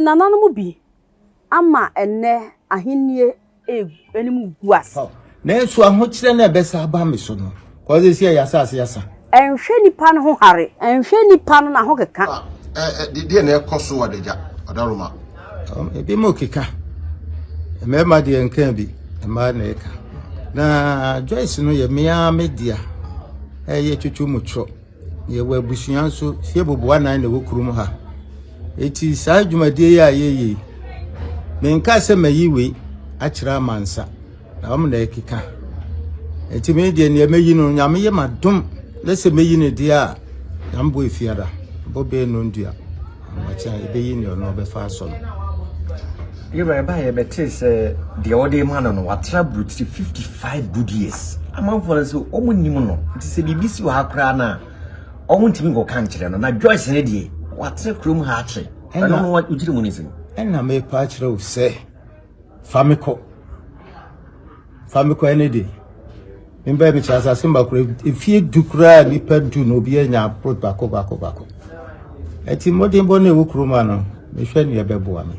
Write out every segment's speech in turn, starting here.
Nananom bi ama ɛnnɛ ahennie anim gu ase. Nanso ahokyerɛ no a ɛbɛsa aba me so no, kɔsɛ sɛ yɛ asase asa. Ɛnhwɛ nipa no ho hare, ɛnhwɛ nipa no n'ahokeka. Deɛ na ɛkɔ so wɔ adagya ɔdaroma. Ebi mu keka. Mmarima deɛ nka bi, mmaa na ɛka. Na Joyce no yɛ mmea me dea. Ɛyɛ twitwi mu twerɛ. Yɛwɔ abusua nso, fie boboa nan na ɛwɔ kurom ha. Eti saa dwumadie yi a yɛyɛ yi, menka sɛ mayi wei akyerɛ amansa, na wɔn na ɛkeka. Eti me deɛ nea mɛyi no, Nyame yɛ m'adom na sɛ mɛyi no deɛ a, Nyame bɔ efiada, bɔ bɛyɛ nondua, amakye a yɛbɛyi nea ɔno ɔbɛfa asɔ no. Yɛwura ɛbaa yɛbɛtee sɛ deɛ wɔde ma no no watra burukyiri 55 good years. Amanfoɔ no nso wɔn nim no nti sɛ biribi si wɔ ha koraa no a wɔn ntumi nkɔka nkyerɛ no na Joyce ne deɛ watra kurom ha akyɛ. Ɛno no wokyerɛ mu ne sɛn? Ɛna mepa akyerɛ wo sɛ fa me kɔ. Fa me kɔ ɛne de. Mbɛ mekyerɛ asase mba koro efie du koraa nipa du na obi anya plot baako baako baako. Ɛti mmɔdenbɔ na ɛwɔ kurom ha no mehwɛ nea ɛbɛboa me.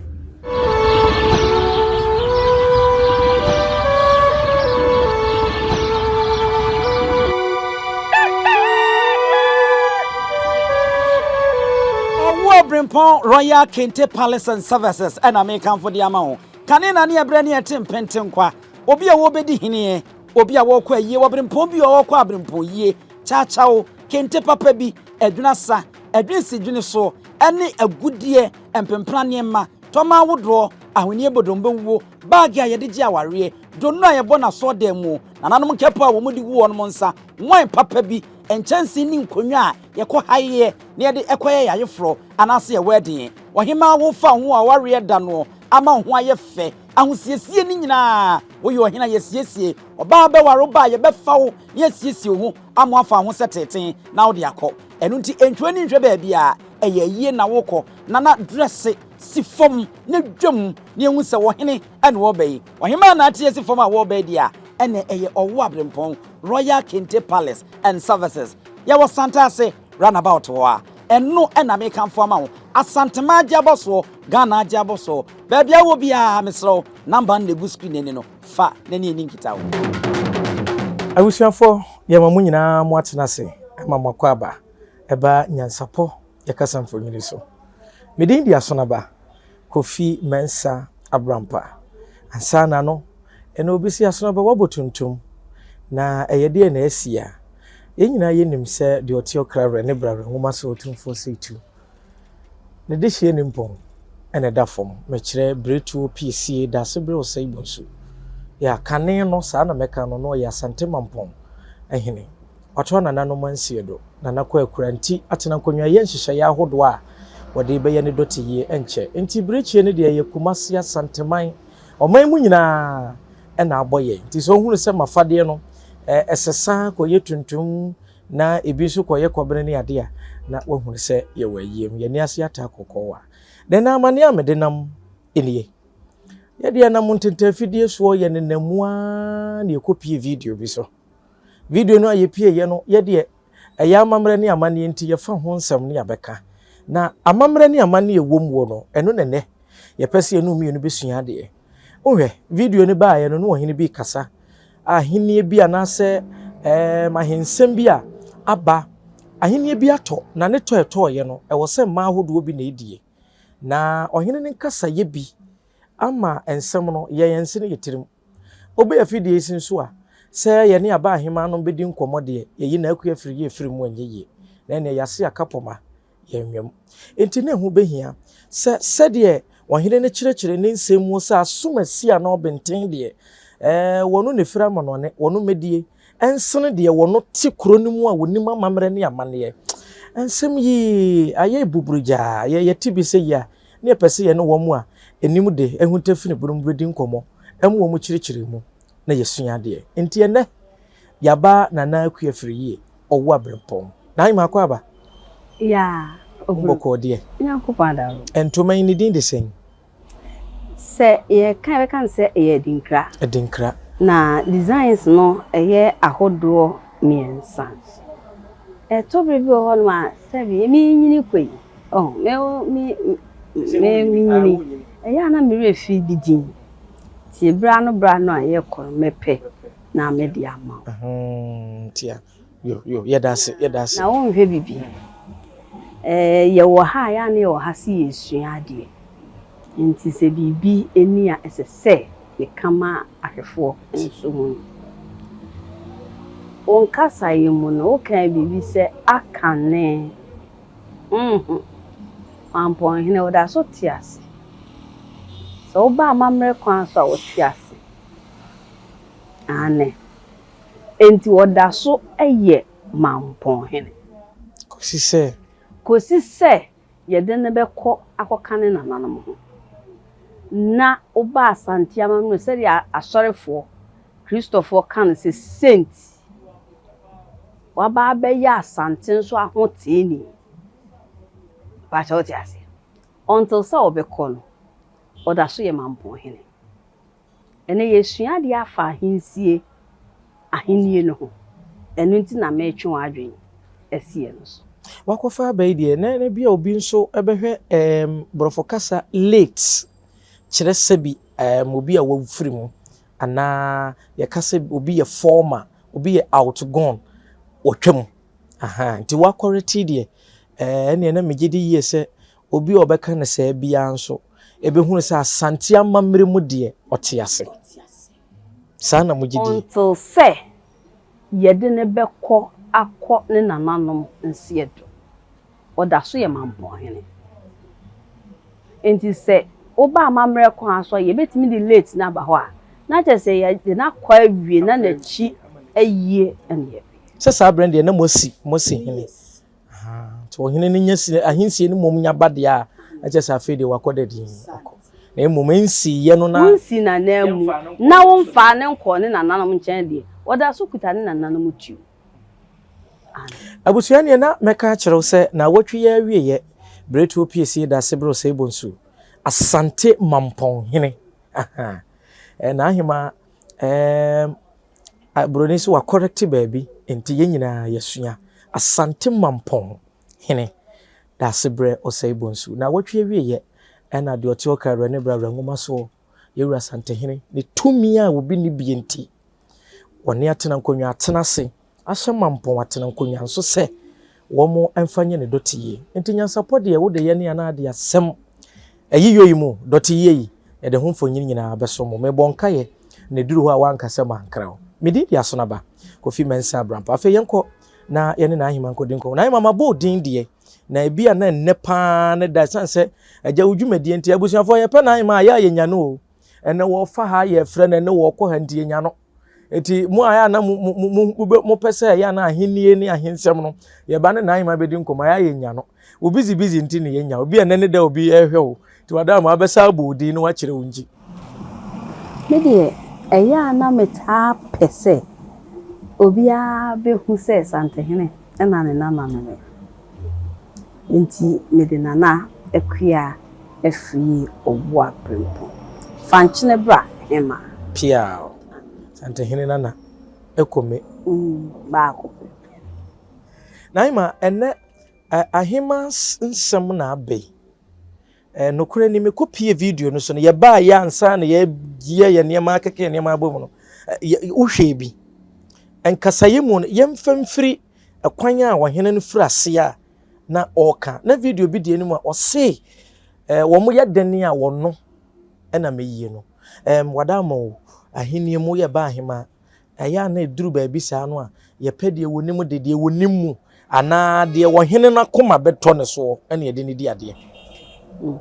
Ɔwoɔ Brempɔn Royal Kente Palace and Services ɛna mekamfo de ama wo. Kane na ne ɛberɛ ne ɛte mpentenkwa. Obi a wɔbɛdi heneɛ, obi a wɔrekɔ ayie wɔ berempɔn bi a ɔrekɔ aberempɔn yie, kyakyaw, kente papa bi, adwinasa, adwinsidwene so, ɛne agudeɛ, mpempena nneɛma, tɔma ahodoɔ, ahweneɛ bodombɛwuo, baage a yɛde gye awareɛ, donno a yɛbɔ no asɔɔdan mu, nananom nkɛpɔ a wɔde gu wɔn nsa, wine papa bi, nkyɛnsee ne nkonnwa a yɛkɔ haeɛ na yɛde kɔyɛ yɛn ayeforɔ anaasɛ yɛn wɛɛden. Ɔhemaa wofa wo ho awareɛ da noɔ ama wo ho ayɛ fɛ. Ahosiesie no nyinaa, woyɛ ɔhene a yɛasiesie, ɔbaa bɛware wo ba a yɛbɛfa wo na yɛasiesie wo ho ama woafa wo ho sɛ teetee na wode akɔ. Ɛno nti ntwa w'ani nhwɛ baabiara, ɛyɛ ayie na worekɔ. Nana drɛse si fam na dwam na yɛnhu sɛ ɔhene na ɔreba yi. Ɔhemaa na ate asi fam a wɔreba yi deɛ a, ɛnna ɛyɛ Ɔwo Aberempɔn, Royal Kente Palace and Services. Yɛwɔ Santase Runabout hɔ a, ɛno na mekamfo ama wo. Asanteman agye abɔsoɔ, Ghana agye abɔsoɔ. Baabi a wowɔ biara, mesrɛ wo, number no na ɛgu screen no ani no, fa na ne yɛnni nkitaho. Abusuafoɔ, yɛma mo nyinaa mo atena ase ma mo akwaaba ɛba Nyansapɔ yɛ kasa mfonini so. Me din de Asonaba Kofi Mensah Abrampa. Ansa na no, ɛna obi se Asonaba wabɔ tuntum, na ɛyɛ deɛ na asi a? Yɛn nyinaa yɛnim sɛ deɛ ɔte ɔkra werɛ ne bra werɛ nwoma so Otumfoɔ Seitu. Ne dehyeɛ nimpɔn na ɛda fam, mekyerɛ Biretuo Piesie Daasebrɛ Osei Bonsu. Yeah, kane no, saa na mɛka no, na ɔyɛ Asante Mampɔn hene. Watoa nananom ansie do, Nana Kwaku Anti atena nkonnwa yɛ nhyehyɛeɛ ahodoɔ a wɔde rebɛyɛ ne dɔteyie nkyɛ. Nti Birekyie no deɛ ɛyɛ Kumasi Asanteman, ɔman mu nyinaa na abɔ yɛn. Nti sɛ wohunu sɛ m'afadeɛ no ɛsesa kɔyɛ tuntum na ebi nso kɔyɛ kɔbene ne ade a, na woahunu sɛ yɛwɔ ayie mu. Yɛn ani ase ataa kɔkɔɔ a. Dɛn na amaneɛ a mede nam nie? Yɛde yɛnam ntentafidie soɔ yɛnenam mu ara na yɛkɔpie video bi so. Video no a yɛpieeɛ no, yɛdeɛ ɛyɛ amammerɛ ne amanneɛ nti yɛfa ho nsɛm ne yɛabɛka. Na amammerɛ ne amanneɛ ɛwɔ mu wɔ no, ɛno na ɛnɛ yɛpɛ sɛ yɛne mmienu bɛsua adeɛ. Wohwɛ, video no baeɛ no, na ɔhene bi rekasa ahennie bi anaasɛ ɛɛm ahensɛm bi a aba, ahennie bi atɔ, na ne tɔ a ɛtɔeɛ no, ɛwɔ sɛ mmaa ahodoɔ bi na ɛdie. Na ɔhene no nkasayɛ bi ama nsɛm no yɛ yɛn se ne yɛ tirim. Wobɛ afidie yi si nso a, sɛ yɛne aba ahemaa nom bɛdi nkɔmmɔ deɛ, yɛyi n'akua firi yɛ firi mu ɛnyɛ yie. Na ɛneɛ yɛase aka pɔma yɛnwam. Enti na ɛho bɛhia sɛ sɛdeɛ ɔhene no kyerɛkyerɛ ne nsɛm mu sɛ asomasi anaa ɔbenten deɛ, ɛɛ, wɔno na ɛfiri amanɔne, wɔno mmɛdie, ɛnsene deɛ wɔno te kuro no mu a wɔnim amammerɛ ne amanneɛ. Nsɛm yi ayɛ buburugyaa, yɛ yɛte bi sɛ yi a, na yɛpɛ sɛ yɛne wɔn a ɛnim de ahunta firi binom bɛdi nkɔmmɔ, ɛma wɔn kyerɛkyerɛ mu na yɛsua adeɛ. Enti ɛnnɛ, yɛaba Nana Akua Afriyie Ɔwo aberempɔn. Naima akɔ aba? Yeah, Wo bɔkɔɔ deɛ? Nyankopɔn adaworo. Ntoma yi ne din de sɛn? Sɛ yɛka yɛbɛka no sɛ ɛyɛ adinkra. Adinkra. Na designs no ɛyɛ ahodoɔ mmiɛnsa. Ɛtɔ berɛ bi wɔ hɔnom a sɛbi menyini kɔ yi, oh, me, me, Me menyini. Ɛyɛ a na me werɛ fi bi din. Nti berɛ ano berɛ ano a yɛkɔ no mɛpɛ na mede ama wo. Nti a, yo, yo, yɛda ase, yɛda ase. Na wonhwɛ bibi. Ɛɛ, yɛwɔ ha a, ɛyɛ a na yɛwɔ ha sɛ yɛresua adeɛ. Nti sɛ biribi ni a, ɛsɛ sɛ meka ma ahwɛfoɔ nso hunu. Wo nkasaeɛ mu no, wokaa biribi sɛ akane. Nhu. Mampɔnhene, woda so te ase. Sɛ woba amammerɛ kwan so a, wote ase. Aane. Enti wɔda so yɛ Mampɔnhene. Kɔsi sɛ. Kɔsi sɛ yɛde no bɛkɔ akɔka ne nananom ho. Na woba Asante amammerɛ sɛdeɛ asɔrefoɔ, Kristofoɔ ka no sɛ saint, waba abɛyɛ Asante nso ahoteeni. Mpakyɛ wote aseɛ? Until sɛ ɔbɛkɔ no, ɔda so yɛ Mampɔnhene. Ɛnnɛ yɛresua adeɛ afa ahensie, ahennie no ho. Ɛno nti na meretwe w'adwene asi ɛno so. Wakɔfa aba yi deɛ, na na bi a obi nso bɛhwɛ ɛɛm borɔfo kasa late kyerɛ sɛbi ɛɛm obi a wafiri mu anaa yɛka sɛ obi yɛ former, obi yɛ out gone, watwam. Ahaa, nti wakɔrɛte deɛ ɛɛ ɛnneɛ na megye di yie sɛ Obi a ɔbɛka no saa biara nso bɛhunu sɛ Asante amammerɛ mu deɛ, ɔte ase. Saa na mogye die? Until sɛ yɛde no bɛkɔ akɔ ne nananom nseɛ do. Ɔda so yɛ Mampɔnhene. Nti sɛ woba amammerɛ kwan so a, yɛbɛtumi de late no aba hɔ a, na kyerɛ sɛ yɛde no akɔ awie na n'akyi ayie na yɛbɛyɛ. Sɛ saa berɛ no deɛ na moasi, moasi hene. Nti ɔhene no nya si ahensie no mmom nya ba deɛ a, na kyerɛ sɛ afei deɛ wakɔ dɛ din ɔkɔ. Na mmom ɛnsiiɛ no na. Wonsii n'ananmu na womfaa no nkɔɔ ne nananom nkyɛn deɛ, ɔda so kuta ne nananom tuo. Amen. Abusua neɛ na mɛka akyerɛ wo sɛ naawɔtwe yi awieɛ Berɛtuo Piesie Dasebrɛ Osei-Bonsu Asante Mampɔn hene ahaa N'ahemaa ɛɛm Buroni nso wakɔrɛkte baabi nti yɛn nyinaa yɛasua. Asante Mampɔn hene Daasebrɛ Osei Bonsu. Naawɔtwe awieɛ ɛna deɛ ɔte ɔkra werɛ ne bra werɛ nwoma soɔ Yɛwura Asantehene ne tumi a obi nni bie nti wɔne atena nkonnwa atena ase ahyɛ Mampɔn atena nkonnwa nso sɛ wɔn mfa nyɛ ne dɔteyie. Nti nyansapɔ deɛ wode yɛ ne anaa de asɛm Ayi yɔ yi mu, dɔte yie yi, yɛde ho mfonyin nyinaa bɛsom mo. Mebɔ nkaeɛ, na ɛduru hɔ a woanka sɛ mankra wo. Me din de Asonaba Kofi Mensah Abrampah. Afei yɛnkɔ na yɛne N'Ahema nkɔdi nkɔmmɔ. N'Ahema, mabɔ wo din deɛ, na ebi a na ɛnnɛ paa ne da, ɛsiane sɛ agya wo dwumadie nti, abusuafoɔ yɛpɛ N'Ahema a, yɛ a yɛnya no o. Ɛnɛ wɔfa ha yɛfrɛ no, ɛnɛ wɔkɔ ha nti yɛnya no. Eti mo a yɛ a na mo mo mo mopɛ sɛ yɛ a na ahennie ne ahensɛm no, yɛba ne N'Ahema bɛdi nkɔmmɔ a, yɛ a yɛnya no. Wo busy busy nti na yɛnya obi a ɛnɛ ne da obi ɛrehwɛ wo nti wada ama abɛsa abɔ wo din na wakyerɛ wo nti. Me deɛ ɛyɛ a na metaa pɛ sɛ obiara bɛhu sɛ Santehene na ne nana no me. Nti mede Nana Akua afiri Owuaberempɔn. Fa nkyene bra Hemaa. Piaw! Santehene nana ɛkɔ me. Baako pɛ. Naima, ɛnɛ Ahemaa nsɛm na aba yi. Nokorɛ ni, mekɔpie video no so no, yɛbaeɛ ansa na yɛyɛ yɛn nneɛma akeka yɛn nneɛma abɔ mu no, wohwɛɛ bi. Nkasaeɛ mu no, yɛmfa mfiri ɛkwan a ɔhene no firi aseɛ a na ɔreka. Na video bi di anim a ɔse wɔn yɛ dɛn a wɔno na mɛyie no. Wada ama o, ahennie mu yɛ ba ahemaa. Ɛyɛ a na ɛduru baabi saa no a, yɛpɛ deɛ wɔnim de, deɛ wɔnim mu, anaa deɛ ɔhene no akoma bɛtɔ ne soɔ na yɛde no di adeɛ. Mm.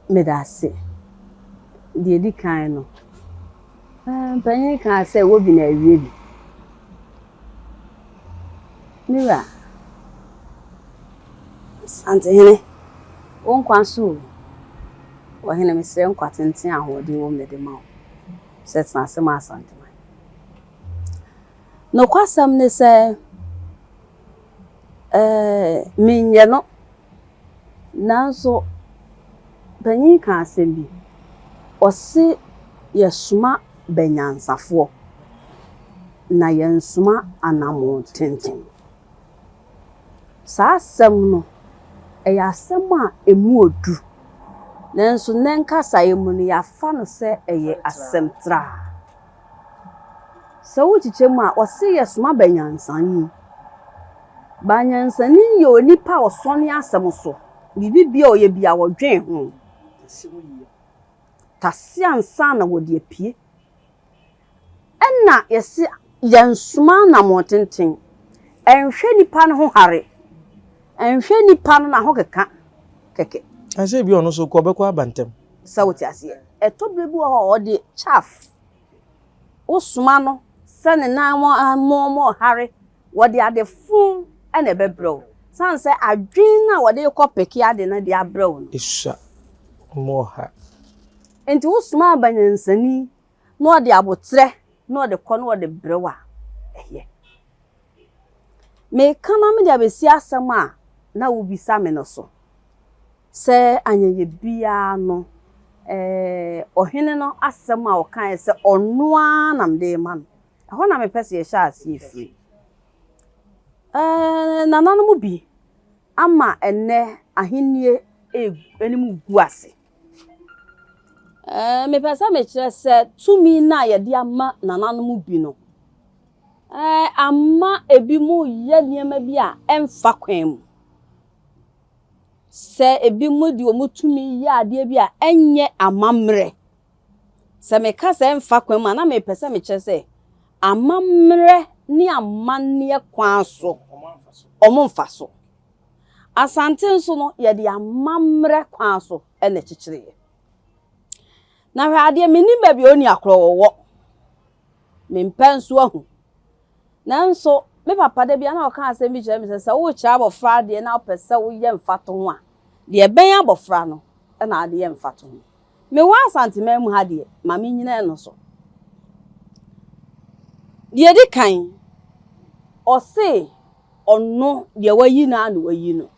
Meda ase. Deɛ ɛdi kan no, eh, mpanyin kaa sɛ wobi na awie bi. Me wura, Santehene, wo nkwa so o. Ɔhene, mesrɛ nkwa tenten a ahoɔden wɔ mu na ɛde ma wo. sɛ tena ase ma Asanteman. Nokwasɛm ne sɛ, ɛɛ, menyɛ no, nanso panyin ka asɛm bi, ɔse yɛsoma bɛnyansafoɔ na yɛnsoma anammɔn tenten. Saa asɛm no Ɛyɛ asɛm a emu ɔdu, nanso nnɛ nkasaeɛ mu no, yɛafa no sɛ ɛyɛ asɛm traa. Sɛ wokyekyɛ mu a, wɔse yɛsoma banyansani. Banyansani yɛ onipa a ɔsɔne asɛm so. Biribi biara a ɔyɛ biara, ɔdwen ho. Tase ansa na wɔde apue. Ɛna yɛse yɛnsoma anammɔn tenten. Ɛnhwɛ nipa no ho hare. Ɛnhwɛ nipa no n'ahokeka kɛkɛ. Ɛsɛ ebi ɔno nso kɔ ɔbɛkɔ aba ntɛm. Sɛ wote aseɛ. Ɛtɔ berɛ bi wɔ hɔ a ɔde chaff wosoma no sɛ ne nan mmɔɔmɔ hare. Wɔde ade fo na ɛbɛbrɛ wo. Sane sɛ adwene no a wɔde rekɔ peke ade no de abrɛ wo no. Esua mmɔɔha. Enti wosoma abanyansani na ɔde aboterɛ na ɔde kɔ na ɔde brɛ wo a, ɛyɛ. Meka na mede abɛsi asɛm a na wobisa me no so, sɛ anyɛyɛ biara no, eh, ɔhene no asɛm a ɔkaeɛ sɛ ɔno ara na mede rema no, ɛhɔ na mepɛ sɛ yɛhyɛ aseɛ firi. Eh, nananom bi ama ɛnnɛ ahennie anim gu ase. Ɛɛ, mepɛ sɛ mekyerɛ sɛ tumi no a yɛde ama nananom bi no, ɛɛ, ama ebinom reyɛ nneɛma bi a ɛmfa kwan mu. Sɛ ebinom de wɔn tumi yɛ adeɛ bi a ɛnyɛ amammerɛ. Sɛ meka sɛ ɛmfa kwan mu a, na mepɛ sɛ mekyerɛ sɛ amammerɛ ne amanneɛ kwan so, wɔmfa so. Asante nso no, yɛde amammerɛ kwan so na ɛkyekyereeɛ. Na hwɛ adeɛ, mennim baabi a onua korɔ wɔwɔ. Mempɛ nso ahu. Nanso, me papa da bi a na ɔka asɛm bi kyerɛ me sɛ, sɛ worekyerɛ abɔfra adeɛ na wopɛ sɛ woyɛ mfatoho a, deɛ ɛbɛn abɔfra no na wode yɛ mfatoho. Mewɔ Asanteman mu ha deɛ, ma mennyina ɛno so. Deɛ ɛdi kan, ɔse ɔno deɛ wayi no ara na wayi no.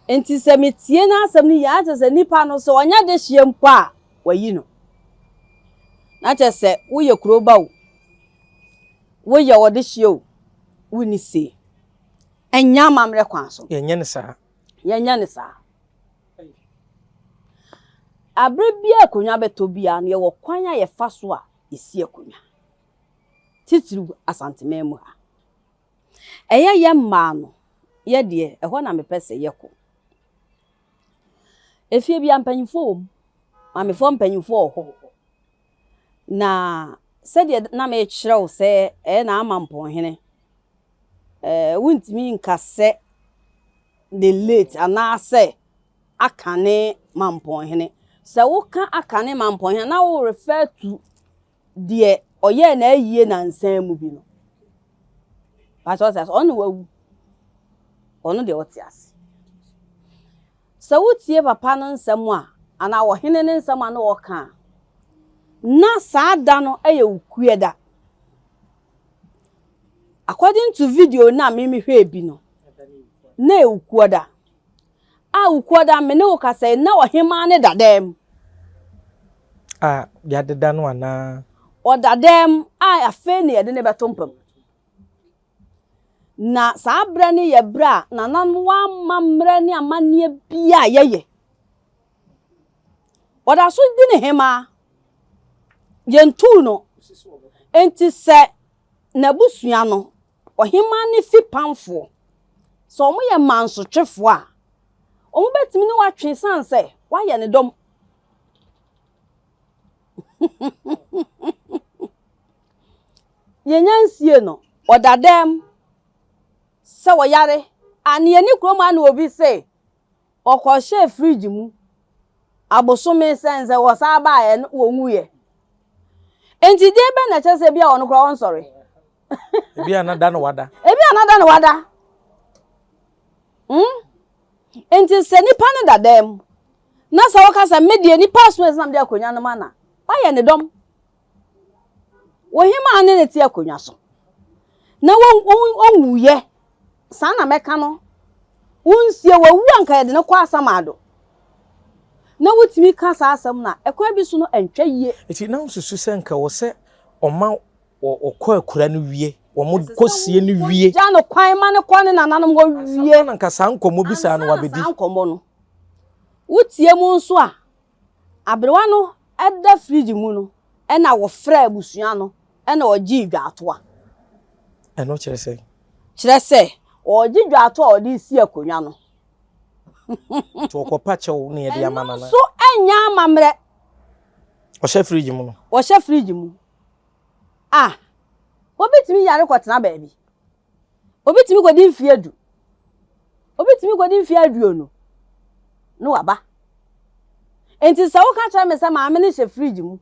Nti sɛ metie n'asɛm no yie a, na kyerɛ sɛ nipa no sɛ ɔnyɛ dehyeɛ mpo a, wayi no. Na kyerɛ sɛ woyɛ kuro ba o, woyɛ ɔdehyeɛ o, wonni sei. Ɛnyɛ amammerɛ kwan so. Yɛnyɛ no saa. Yɛnyɛ no saa. Abere biara akonnwa bɛtɔ biara no, yɛwɔ kwan a yɛfa so a yɛsi akonnwa. Titiriw Asanteman mu ha. Ɛyɛ yɛn mmaa no, yɛ deɛ, ɛhɔ na mepɛ sɛ yɛkɔ. Efie biara mpanyinfoɔ wɔ mu. Maamefoɔ mpanyinfoɔ wɔ hɔ. Na sɛdeɛ na mekyerɛ wo sɛ ɛyɛ na ama mpɔnhene, ɛɛ wontumi nka sɛ the late anaasɛ akane mampɔnhene. Sɛ woka akane mampɔnhene na wo refer to deɛ ɔyɛɛ n'ayie nansa mu bi no. Pastor ɔte ase, ɔno na wawu. Ɔno deɛ ɔte ase. Sɛ wotie papa no nsɛm a, anaa ɔhene no nsɛm a na ɔka a, na saa da no yɛ Wukuɛ da. According to video no a me mehwɛɛ bi no, na ɛyɛ Wukuo da. A Wukuada, me ne wo kasa yi, na ɔhemmaa no da dan mu. A yɛadeda no anaa? Ɔda dan mu a afei na yɛde no bɛto mpa mu. Na saa berɛ no yɛ berɛ a nananom wamma mmerɛ ne amanneɛ biara a yɛyɛ. Ɔda so di ne hemmaa. Yɛntuu no. Enti sɛ n'abusua no, ɔhemmaa no fipamfoɔ, sɛ wɔyɛ mansotwefoɔ a, wɔbɛtumi ne wo atwe ɛsiane sɛ woayɛ ne dɔm. Yɛnya nsie no, ɔda dɛm sɛ ɔyare a ne yɛne kurom a na obi se Ɔkɔhyɛɛ fridge mu abosome sɛn sɛ wɔsan baeɛ no wɔnwuiɛ. Nti deɛ bɛn na ɛkyerɛ sɛ ebi a ɔno koraa ɔnsɔre? Ebi a na da na wada. Ebi a na da na wada. Hmm? Nti sɛ nipa no da dan mu na sɛ wɔka sɛ me deɛ nipa aso ɛsɛ na mede akonnwa no ma na wayɛ ne dɔm. Wo hemaa ne no te akonnwa so, na ɔnwuiɛ, saa na mɛka no, wonsie, wawu anka yɛde no kɔ asamado. Na wotumi ka saa asɛm no a, ɛkwan bi so no ɛntwa yie. Nti na wosusu sɛ nka ɛwɔ sɛ ɔma ɔkɔ akura no wie? wɔn kɔsie no wie. Gya no kwan ma no kɔ ne nananom hɔ wie. Ansa na nka saa nkɔmmɔ bi saa no wabɛdi. Ansa na saa nkɔmmɔ no. Wotie mu nso a, aberewa no da fridge mu no ɛna wɔfrɛ abusua no ɛna ɔgyee dwaatoa. Ɛno kyerɛ sɛ? Kyerɛ sɛ ɔregye dwaatoa a ɔde resi akonnwa no. Nti ɔkɔpa kyɛw na yɛde ama no Ɛno nso nyɛ amammerɛ. Ɔhyɛ fridge mu no. Ɔhyɛ fridge mu. Ah, obi tumi yare kɔtena baabi. Obi tumi kɔdi mfeɛ du. Obi tumi kɔdi mfeɛ aduonu na waba. Nti sɛ woka kyerɛ me sɛ maame no hyɛ fridge mu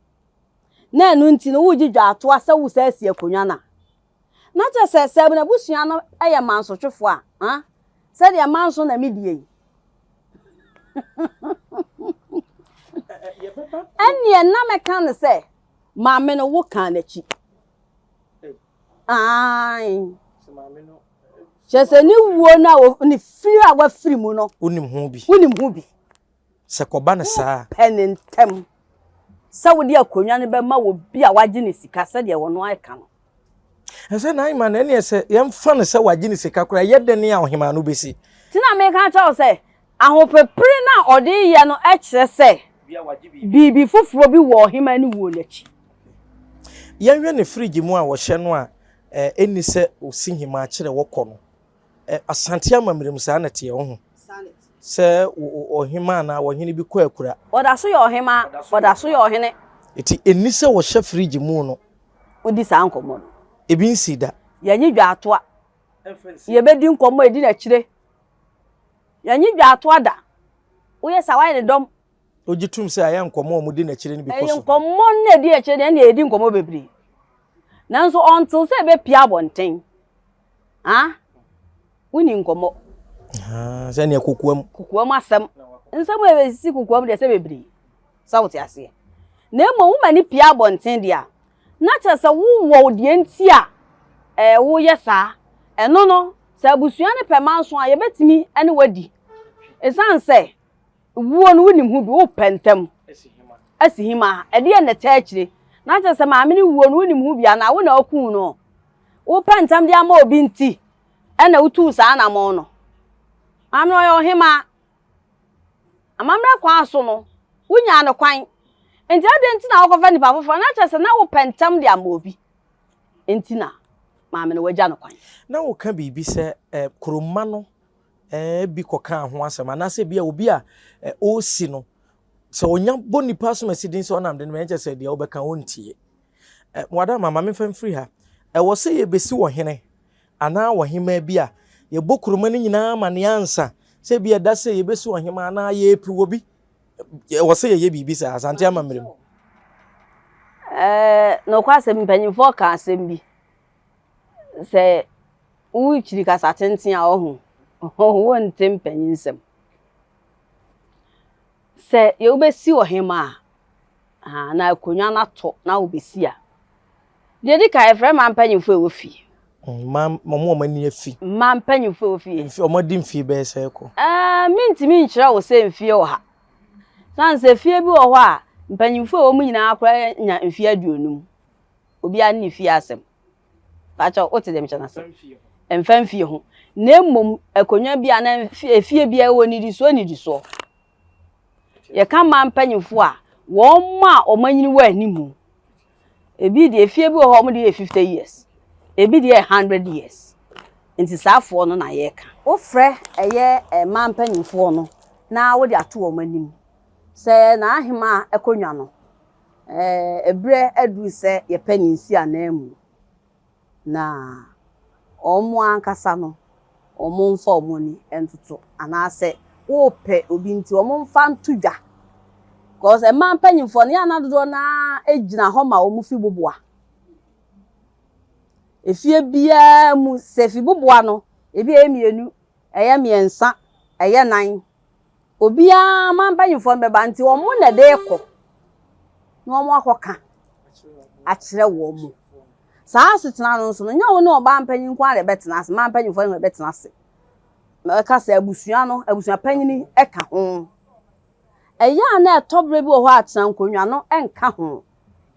na ɛno nti no wogye dwaatoa sɛ wosan asi akonnwa no a, na kyerɛ sɛ sɛ n'abusua no yɛ mansotwefoɔ a, ah, sɛdeɛ manso na medie yi. Ɛnneɛ na mɛka no sɛ maame no wo kaa n'akyi. Ae. Kyerɛ sɛ ne wuo no a ne firi a wafiri mu no. Wonim ho bi. Wonim ho bi. Sɛ kɔba no saa. Pɛ ne ntɛm sɛ wode akonnwa no bɛma obi a wagye ne sika sɛdeɛ wɔn aka no. Ɛsɛ na ahema no ɛneɛ sɛ yɛmfa no sɛ wagye ne sika koraa ɛyɛ dɛn a ɔhemaa no bɛsi. Nti na meka kyerɛ wo sɛ ahopepere no a ɔde yɛ no kyerɛ sɛ biribi foforɔ bi wɔ ɔhemaa no wuo no akyi. Yɛnhwɛ ne fridge mu a wɔhyɛ no a ɛnni sɛ ɔsi hemaa kyerɛ wɔkɔ no. Asante amammerɛ mu saa na ɛteɛ wohu. Sɛ ɔhemaa anaa ɔhene bi kɔ akura. Ɔda so yɛ ɔhemaa, ɔda so yɛ ɔhene. Enti ɛnni sɛ wɔhyɛ fridge mu no. Wodi saa nkɔmmɔ no. Ebi nsii da. Yɛnye dwaatoa. Yɛbɛdi nkɔmmɔ a ɛdi n'akyire. Yɛnye dwaatoa da. Woyɛ saa woayɛ ne dɔm. Wogye tom sɛ ɛyɛ nkɔmmɔ a wɔdi n'akyire no bi kɔ so. Ɛyɛ nkɔmmɔ no na ɛdi akyire deɛ ɛnna yɛdi nkɔmmɔ bebree. Nanso ɔntew sɛ ɛbɛpue abɔnten. Ah, wonni nkɔmmɔ. Ah, sɛnea kokoam. Kokoam asɛm. Nsɛm a ɛbɛsisi kokoam deɛ sɛ bebree. Sɛ wote aseɛ. Na mmom woma no pue abɔnten deɛ a, na kyerɛ sɛ wowɔ deɛ nti a ɛɛ woyɛ saa. Ɛno no, sɛ abusua no pɛ manso a, yɛbɛtumi ne wadi. Ɛsiane sɛ wuo no wonim ho bi, wopɛ ntɛm asi hima. Ɛdeɛ na ɛtaa akyire. Na kyerɛ sɛ maame no wuo no wonim ho bi anaa wo na wakuu no. Wopɛ ntɛm de ama obi nti ɛna wotuu saa anammɔn no. Maame no ɔyɛ ɔhemaa. Amammerɛ kwan so no, wonyaa no kwan. Nti adɛn nti na wokɔfa nipa foforɔ? Na kyerɛ sɛ na wopɛ ntɛm de ama obi nti na maame no wagya no kwan. Na woka biribi sɛ eh, kuromma no eh, bi kɔkaa ho asɛm anaasɛ bi a obi a eh, ɔresi no sɛ ɔnya bɔ nipa asomasi din sɛ ɔnam de no ɛnkyɛ sɛ deɛ wobɛka ɔntie. Eh, wada ma ma memfa mfiri ha. Ɛwɔ sɛ yɛbɛsi wɔ hene anaa ɔhemaa bi a yɛbɔ kuroma no nyinaa amanneɛ ansa sɛ bi ɛda sɛ yɛbɛsi ɔhemaa anaa yɛrepi wɔ bi. Ɛwɔ sɛ yɛyɛ biribi saa Asante amammerɛ mu. Ɛɛ, nokwasɛm mpanyimfoɔ ka asɛm bi sɛ wokyiri kasa tenten a ɔho wonte mpanyinsɛm. Sɛ wobɛsi ɔhemaa a na akonnwa no atɔ na wobɛsi a, deɛ ɛdi kan yɛfrɛ mmaa mpanyimfoɔ a ɛwɔ fie. Mmaa wɔn a wɔn ani afi. Mmaa mpanyimfoɔ a ɛwɔ fie. Mfe wɔn adi mfie bɛyɛ sɛ kɔ. Ɛɛ mentumi nkyerɛ wo sɛ mfie wɔ ha. Sane sɛ fie bi wɔ hɔ a mpanyimfoɔ a ɛwɔ mu nyinaa koraa nya mfie aduonum. Obiara ne ne fie asɛm. Pakyɛw, wote deɛ mekyɛ no ase? Mfa mfie ho. Na mmom akonnwa bi anaa efie bi a ɛwɔ nnidisoɔ nnidisoɔ. Yɛka mmaa mpanyinfoɔ a, wɔn a wɔn anyini wɔ anim. Ebi deɛ efie bi wɔ hɔ a wɔn deɛ yɛ 50 years. Ebi deɛ yɛ 100 years. Nti saa afoɔ no na yɛreka. Wofrɛ ɛyɛ mmaa mpanyinfoɔ no na wode ato wɔn anim sɛ n'ahemaa akonnwa no Ɛberɛ aduru sɛ yɛpɛ ne nsiananmu, na wɔn ankasa no, wɔmfa wɔn ani ntoto, anaasɛ worepɛ obi nti wɔmfa nto dwa. Because mmaa mpanimfoɔ no, yɛ a na dodoɔ no ara gyina hɔ ma wɔn fi boboa. Efie biara mu, sɛ fi boboa no, ebi ɛyɛ mmienu, ɛyɛ mmiɛnsa, ɛyɛ nan. Obiara mma mpanyimfoɔ no bɛba nti wɔn na ɛde rekɔ na wɔn akɔka akyerɛ wɔn. Saa asetena no nso no, nyɛ wo ne ɔbaa mpanyin nko ara na ɛbɛtena ase, mmaa mpanyimfoɔ no na ɛbɛtena ase. Ɛka sɛ abusua no, abusua panyin ka ho. Ɛyɛ a na ɛtɔ berɛ bi wɔ hɔ a tena nkonnwa no nka ho.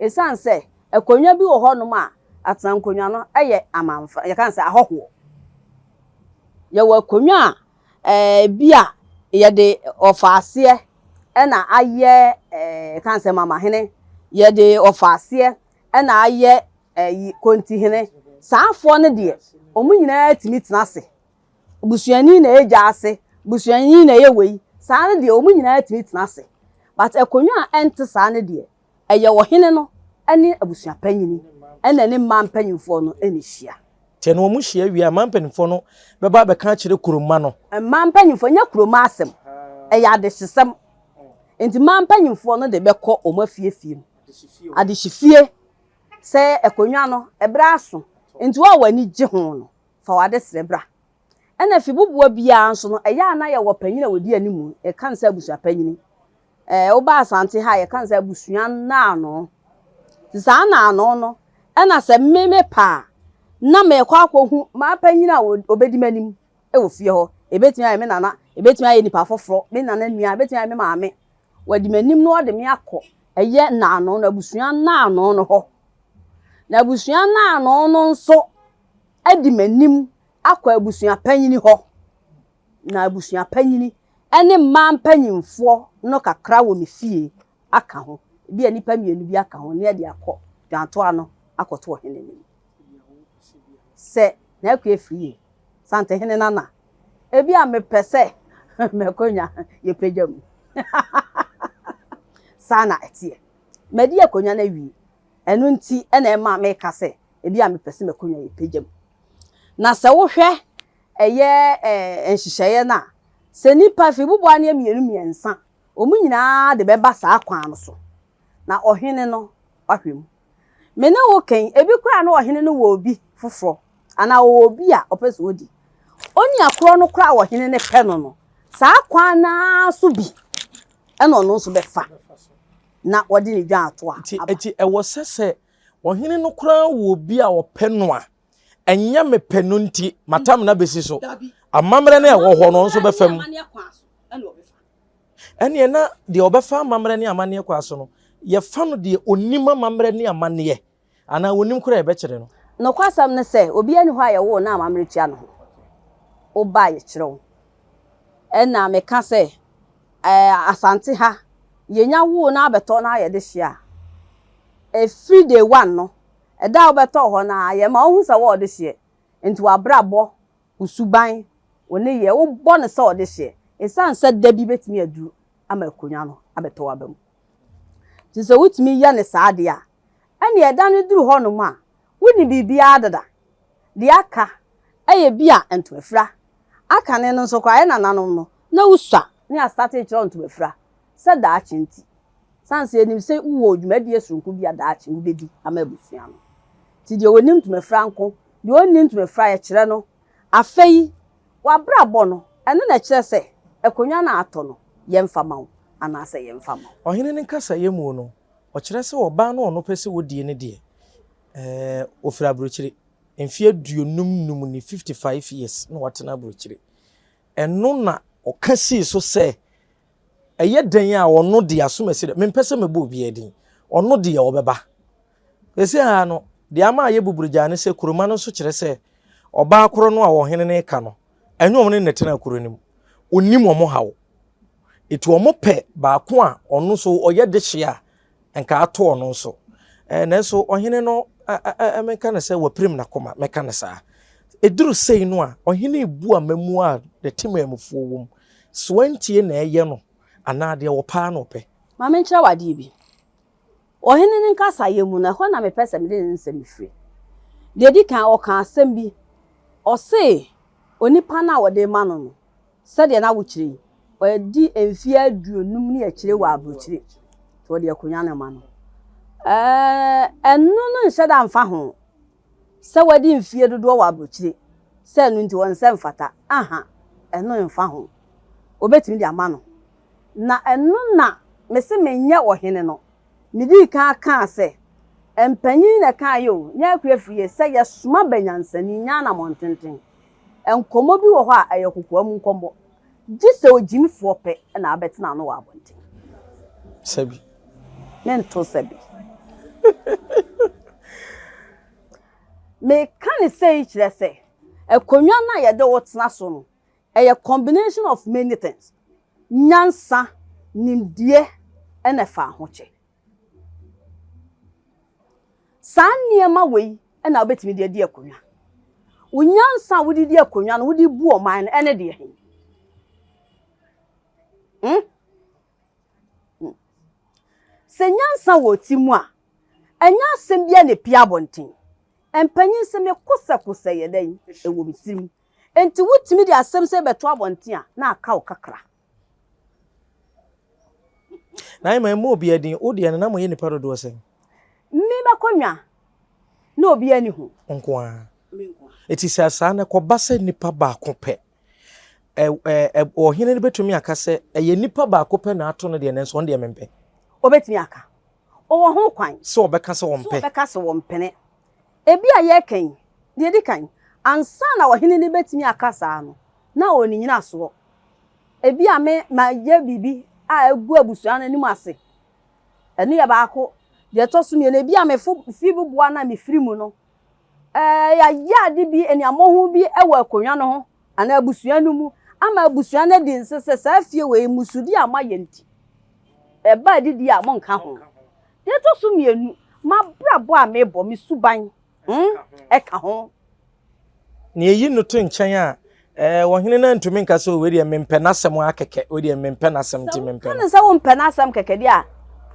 Ɛsiane sɛ akonnwa bi wɔ hɔnom a, Atena nkonnwa no yɛ amanfa, yɛka no sɛ ahɔhoɔ. Yɛwɔ akonnwa a ɛɛ bi a yɛde ɔfaaseɛ na ayɛ ɛɛ yɛka no sɛ mamahene, yɛde ɔfaaseɛ na ayɛ ɛyi kontihene. Saa afoɔ no deɛ, wɔn nyinaa tumi tena ase. Busuani na ɛyɛ gya ase, busuani na ɛyɛ wei. Saa no deɛ, wɔn nyinaa tumi tena ase. But akonnwa a ɛnte saa no deɛ, Ɛyɛ ɔhene no ne abusuapanyin na ne mmaa mpanyimfoɔ no na ɛhyia. Nti ɛno wɔn hyia wie a, mmaa mpanimfoɔ no bɛba abɛka akyerɛ kuro mma no. Mmaa mpanyimfoɔ, ɛnyɛ kuro mma asɛm, ɛyɛ adehyesɛm. Nti mmaa mpanyimfoɔ no de bɛkɔ wɔn afiefie mu, adehyefie, sɛ akonnwa no, ɛberɛ aso, nti wo a w'ani gye ho no, fa w'adesrɛ bra. Ɛna fibuboa biara nso no, ɛyɛ a na yɛwɔ panyin a ɔdi anim, yɛka no sɛ abusuapanyin. Ɛɛ, woba Asante ha a, yɛka no sɛ abusua nnaano. Nti saa nnaano no, ɛna sɛ me mepɛ a, na mekɔ akɔhu m'apanyin a ɔbɛdi m'anim wɔ fie hɔ. Ɛbɛtumi ayɛ me nana, ɛbɛtumi ayɛ nipa foforɔ, me nana nua, ɛbɛtumi ayɛ me maame. Wadi m'anim na ɔde me akɔ ɛyɛ nnaano no, abusua nnaano no hɔ. Na abusua nnaano no nso adi m'anim akɔ abusua panyin hɔ. Na abusua panyin ne mmaa mpanyimfoɔ no kakra wɔ me fie aka ho, ebia nnipa mmienu bi aka ho, na yɛde akɔ dwantoa no akɔto ɔhene anim. Sɛ n'akua firi yie, Santehene Nana, ebia mepɛ sɛ m'akonnwa yɛpagya mu. Saa na ɛteɛ. Madi akonnwa no awie. Ɛno nti na ɛma meka sɛ ebia mepɛ sɛ m'akonnwa yɛpagya mu. Na sɛ wohwɛ ɛyɛ nhyehyɛeɛ no a, sɛ nnipa fi bubuaneɛ mmienu mmiɛnsa, wɔn nyinaa de bɛba saa kwan no so, na ɔhene no ahwɛ mu. Me ne wo kɛn, ebi koraa na ɔhene no wɔ obi foforɔ, anaa ɔwɔ obi a ɔpɛ sɛ ɔdi. Onua korɔ no koraa a ɔhene no pɛ no no, saa kwan no ara so bi ɛna ɔno nso bɛfa na ɔde ne dwa ato a Nti, aba. nti ɛwɔ sɛ sɛ ɔhene no koraa wɔ obi a ɔpɛ no a, ɛnyɛ me pɛ no nti matam no abɛsi so. Amammerɛ no a ɛwɔ hɔ no nso bɛfa mu. Ɛneɛ na deɛ ɔbɛfa amammerɛ ne amanneɛ kwan so no, yɛfa no deɛ ɔnim amammerɛ ne amanneɛ anaa ɔnim koraa a yɛbɛkyerɛ no. Nokwasɛm ne sɛ, obiara nni hɔ a yɛwoo no a amammerɛ tua ne ho. Woba a yɛkyerɛ wo. Ɛna meka sɛ, ɛɛ Asante ha, yɛnya woo na abɛtɔ na ayɛ dehye a, ɛfiri day one no, Ɛda a wobɛtɔɔ hɔ no ara, yɛma wohu sɛ wowɔ ɔdehyeɛ. Enti w'abrabɔ, wo suban, wo nneyɛɛ, wobɔ no sɛ ɔdehyeɛ. Esiane sɛ da bi bɛtumi aduru ama akonnwa no abɛtɔ w'aba mu. Nti sɛ wotumi yɛ no saa deɛ a, ɛnneɛ ɛda no duru hɔnom a, wonim biribiara dada. Deɛ aka yɛ bi a ntomafira. Akane no nso koraa, yɛn nananom no, na wosua ne astate rekyerɛ wo ntomafira sɛ daakye nti. Sane sɛ yɛnim sɛ wowɔ dwumadie soronko bi a daakye wobɛdi ama abusua no. Nti deɛ ɔnim ntomafira nko, deɛ ɔnni ntomafira yɛkyerɛ no. Afei w'abrabɔ no, ɛno na ɛkyerɛ sɛ akonnwa no a atɔ no, yɛmfa ma wo anaasɛ yɛmfa mma wo. Ɔhene no nkasaeɛ mu no, ɔkyerɛ sɛ ɔbaa no a ɔno pɛ sɛ ɔdie no deɛ, ɛɛ, ɔfiri aburokyire. Mfeɛ aduonum num ni, 55 years, na watena aburokyire. Ɛno na ɔka sii so sɛ Ɛyɛ dɛn a ɔno deɛ asomasi dɛ mempɛ sɛ mɛbɔ obiara din ɔno deɛ ɔbɛba sɛsɛ ha no deɛ ama ayɛ buburugyaa ne sɛ kuroma no nso kyerɛ sɛ ɔbaa korɔ no a ɔhene no reka no ɛnyɛ wɔn ne na ɛtena kuro no mu onim wɔn haw eti wɔn pɛ baako a ɔno nso ɔyɛ dehye a Nka ato ɔno nso. Eh, nanso ɔhene no, eh, menka no sɛ wapirim n'akoma, mɛka no saa. Ɛduru sei no a, ɔhene rebu amammuo a ne temanmufoɔ wɔ mu. Soantie na ɛyɛ no anaa deɛ ɔpɛ ara na ɔpɛ? Ma menkyerɛ wo adeɛ bi. Ɔhene no nkasaeɛ mu no, ɛhɔ na mepɛ sɛ mede ne nsɛm firi. Deɛ ɛdi kan, ɔkaa asɛm bi. Ɔse onipa no a wɔde rema no no, Sɛdeɛ na wokyerɛ yi, wadi mfeɛ aduonum ne akyire wɔ aburokyire, nti wɔde akonnwa no ma no. Ɛɛ, ɛno no nhyɛ da mfa ho sɛ wadi mfeɛ dodoɔ wɔ aburokyire, sɛ ɛno nti wɔn nsa mfata. Aha, ɛno mfa ho. Wɔbɛtumi de ama no. Na ɛno na mese menyɛ ɔhene no. Medii kan kaa sɛ, mpanyin na ɛkaeɛ o, nyɛ akuafie, sɛ yɛsoma banyansani, nyɛ anammɔntenten. Nkɔmmɔ bi wɔ hɔ a, ɛyɛ kokoam nkɔmmɔ. Gye sɛ ogyimifoɔ pɛ na abɛtena ano wɔ abɔnten. Sɛbi. Mento sɛbi. Meka ne sei kyerɛ sɛ, akonnwa no a yɛde wo tena so no, ɛyɛ combination of many things. Nyansa, nimdeɛ na ɛfa ahokyɛ. Saa nneɛma wei na wobɛtumi de adi akonnwa. Wo nyansa a wode di akonnwa no, wode bu ɔman no, ɛne deɛ he? Hmm? Hmm. Sɛ nyansa wɔ ti mu a, ɛnyɛ asɛm biara na epue abɔnten. Mpanyin se me kosɛkosɛ yɛ dɛn? Ɛwɔ me tirim. Enti wotumi de asɛm sɛ bɛto abɔnten a, na aka wo kakra. Na ɛma ɛmmɔ obiara din. Wo deɛ no, na moyɛ nnipa dodoɔ sɛn? Me m'akonnwa, na obiara nni ho. Wo nko ara. Eti sɛ saa na ɛkɔba sɛ nipa baako pɛ, ɛ ɛ ɔhene no bɛtumi aka sɛ ɛyɛ nipa baako pɛ na ato no deɛ nanso ɔno deɛ mempɛ. Ɔbɛtumi aka. Ɔwɔ ho kwan. Sɛ ɔbɛka sɛ ɔmpɛ. Sɛ ɔbɛka sɛ ɔmpene. Ebi a yɛreka yi, deɛ ɛdi kan, ansa na ɔhene no bɛtumi aka saa no, na ɔwɔ ne nyinasoɔ. Ebi a me mayɛ biribi a agu abusua no anim ase. Ɛno yɛ baako. Deɛ ɛtɔ so mmienu, ebi a mefo fi boboa no a mefiri mu no, ɛɛ yɛayɛ ade bi, aniammɔho bi wɔ akonnwa no ho anaa abusua no mu ama abusua no adi nse sɛ saa fie wei mmusudi a moayɛ nti, ɛba adidi a monka ho. Deɛ ɛtɔ so mmienu, m'abrabɔ a mebɔ, me suban, hmm, ɛka ho. Nea eyi no to nkyɛn a, ɛɛ ɔhene no antumi nka sɛ wei deɛ mempɛ n'asɛm ara kɛkɛ, wei deɛ mempɛ n'asɛm nti mempɛ no. Sɛ woka no sɛ wompɛ n'asɛm kɛkɛ deɛ a,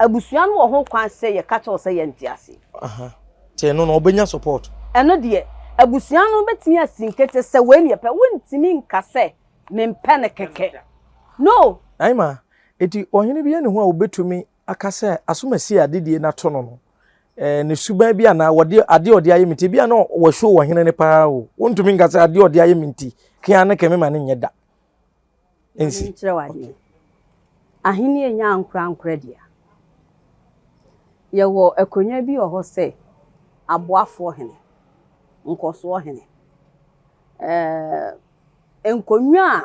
abusua no wɔ ho kwan sɛ yɛka kyerɛ wo sɛ yɛnte ase. Aha, nti ɛno no ɔbɛnya support. Ɛno deɛ, abusua no bɛtumi asi nkete sɛ wei na yɛpɛ, wontumi nka sɛ mempɛ no kɛkɛ. No! Naima, enti ɔhene biara nni hɔ a ɔbɛtumi aka sɛ asomasi a adedie no ato no no, eh, ne suban bi anaa wɔde adeɛ ɔde ayɛ me nti, ebi a na wɔhwɛ wɔ hene no paa o. Wontumi nka sɛ adeɛ ɔde ayɛ me nti, kea ne kɛme ma no nyɛ da. Nsi. Nkyerɛ wo adeɛ. Ahenni nyɛ ankorankorɛ dea. Yɛwɔ akonnwa bi wɔ hɔ sɛ aboafoɔ hene, nkɔsoɔ hene, ɛɛ nkonnwa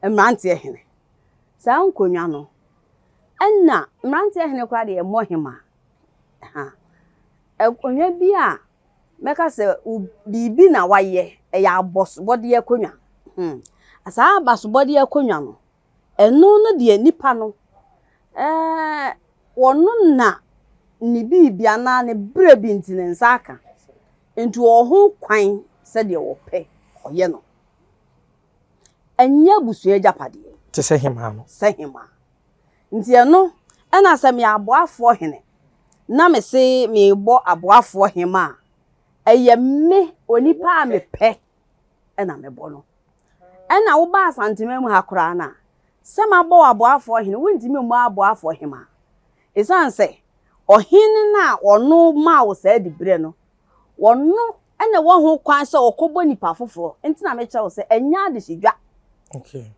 a mmeranteɛ hene. Saa nkonnwa no, Ɛna mmeranteɛ hene koraa deɛ ɛmmɔ hemaa. Ha. Akonnwa bi a mɛka sɛ biribi na wayɛ, ɛyɛ abɔsobɔdeɛ akonnwa. Hmm. Saa abasobɔdeɛ akonnwa no, ɛno no deɛ nipa no, ɛɛ wɔno na ne biribi anaa ne berɛ bi nti ne nsa aka. Nti ɔwɔ ho kwan sɛdeɛ ɔpɛ ɔyɛ no. Ɛnyɛ abusua agyapadeɛ. Te sɛ hemaa no. Sɛ hemaa. Nti ɛno ɛna sɛ meyɛ aboafoɔ hene na mese merebɔ aboafoɔ hemaa a, ɛyɛ me onipa a mepɛ ɛna mebɔ no. Ɛna woba Asanteman mu ha koraa no a, sɛ mabɔ wo aboafoɔ hene, wontumi mmɔ aboafoɔ hemaa. Ɛsiane sɛ ɔhene no a ɔno maa wo saa diberɛ no, Ɔno na ɛwɔ ho kwan sɛ ɔkɔbɔ nipa foforɔ. Nti na mekyerɛ wo sɛ ɛnyɛ adehyedwa. Okay.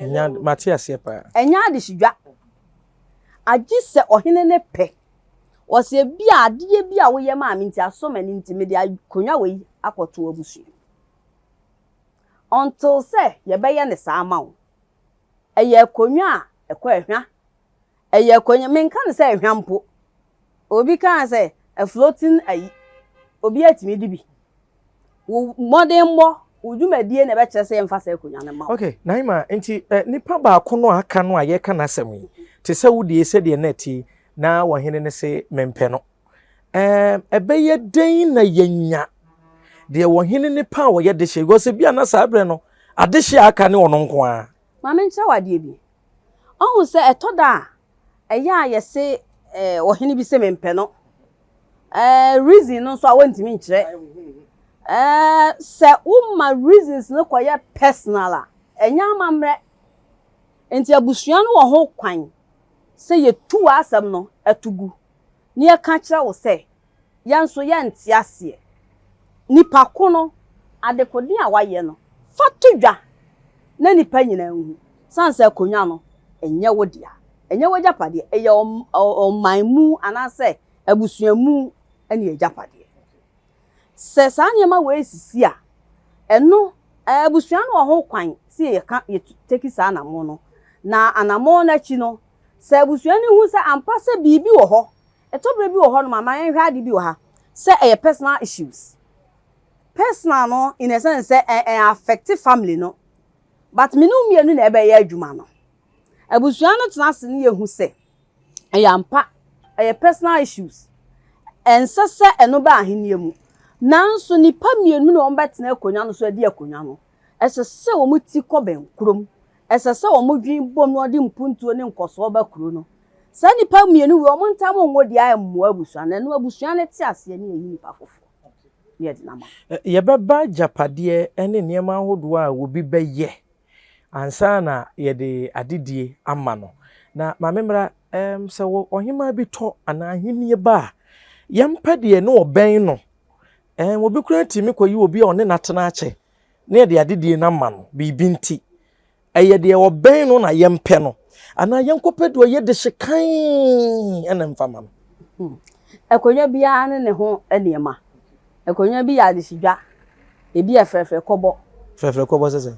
Ɛnyɛ mate aseɛ paa. Ɛnyɛ adehyedwa. Agye sɛ ɔhene no pɛ. Ɔsɛ ebi a adeɛ bi a woyɛ maa me nti asɔ m'ani nti mede akonnwa wei akɔto abusua mu. Until sɛ yɛbɛyɛ no saa ama wo. Ɛyɛ akonnwa a ɛkɔ ɛhwa. Ɛyɛ akonnwa, menka no sɛ ɛhwa mpo. Obi kaa sɛ a floating ayi, obiara tumi di bi. Wo mmɔdenmmɔ, wo dwumadie na ɛbɛkyerɛ sɛ yɛmfa saa akonnwa no mma wo. Okay, Naima, nti eh, nipa baako no a aka no a yɛka n'asɛm yi, te sɛ wo deɛ sɛdeɛ na ɛte na ɔhene no se mempɛ no. Eh, ɛbɛyɛ dɛn na yɛnya deɛ ɔhene no pɛ a ɔyɛ dehye? Because ebi a na saa berɛ no, adehye a aka ne ɔno nko ara. Ma menkyerɛ wo adeɛ bi. Ɔhu sɛ ɛtɔ da a, ɛyɛ a yɛse eh, ɔhene bi se mempɛ no. Eh, reason no nso a wɔntumi nkyerɛ. Eh, sɛ woma reasons no kɔyɛ personal a, ɛnyɛ amammerɛ. Nti abusua no wɔ ho kwan sɛ yɛtu w'asɛm no to gu na yɛka kyerɛ wo sɛ Yɛn nso yɛnte aseɛ. Nipa ko no, adekode a wayɛ no, fa to dwa na nnipa nyinaa nhu. Sane sɛ akonnwa no, ɛnyɛ wo dea, ɛnyɛ w'agyapadeɛ, ɛyɛ ɔman mu anaasɛ abusua mu ne agyapadeɛ. Sɛ saa nneɛma wei sisi a, ɛno abusua no wɔ ho kwan sɛ yɛka yɛteki saa anammɔn no. Na anammɔn no akyi no, sɛ abusua no hu sɛ ampa sɛ biribi wɔ hɔ Ɛtɔ berɛ bi wɔ hɔnom a, ma yɛnhwɛ ade bi wɔ ha. sɛ ɛyɛ personal issues. Personal no in a sense sɛ ɛ ɛ affect family no, but me ne wo mmienu na ɛbɛyɛ adwuma no. Abusua no tena ase ne yɛhu sɛ ɛyɛ ampa, ɛyɛ personal issues. Ɛnsɛ sɛ ɛno ba ahenni mu. Nanso nnipa mmienu na wɔbɛtena akonnwa no so adi akonnwa no. Ɛsɛ sɛ wɔn ti kɔ bɛnkurom. Ɛsɛ sɛ wɔn dwen bom na wɔde mpuntuo ne nkɔsoɔ ba kuro no. Saa nnipa mmienu wei, wɔn ntam nwo deɛ a ɛmmoa abusua no. Ɛno abusua no te aseɛ ne yɛyi nnipa foforɔ ne yɛde no ama. Yɛbɛba agyapadeɛ ne nneɛma ahodoɔ a obi bɛyɛ ansa na yɛde adedie ama no. Na maame mmra, sɛ ɔhemaa bi tɔ anaa ahennie ba a, yɛmpɛ deɛ ne ɔbɛn no. Obi koraa tumi kɔyi obi a ɔne no atena akyɛ na yɛde adedie no ama no biribi nti. Ɛyɛ deɛ ɔbɛn no na yɛmpɛ no anaa yɛnkɔpɛ deɛ ɔyɛ dehye kann ɛna mfa ma no. Akonnwa biara ne ne ho nneɛma. Akonnwa bi yɛ adehyedwa, ebi yɛ frɛfrɛ kɔbɔ. Frɛfrɛ kɔbɔ sɛ sɛ?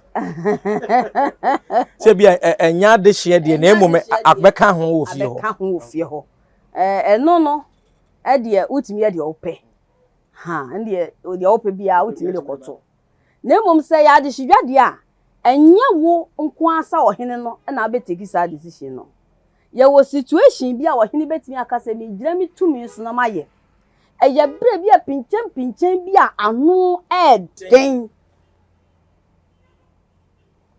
Sɛ bi a ɛnyɛ adehyeɛ deɛ na mmom abɛka ho wɔ fie hɔ. Abɛka ho wɔ fie hɔ. Ɛno no ɛdeɛ wotumi yɛ deɛ wopɛ. Ha, ɛndeɛ deɛ wopɛ biara wotumi de kɔto. Na mmom sɛ ɛyɛ adehyedwa deɛ a, ɛnyɛ wo nko ara sɛ ɔhene no na abɛtake saa decision no. Yɛwɔ situation bi a ɔhene bɛtumi aka sɛ megyina me tumi so na mayɛ. Ɛyɛ berɛ bi a pinkyɛnpinkyɛn bi a ano ɛɛden.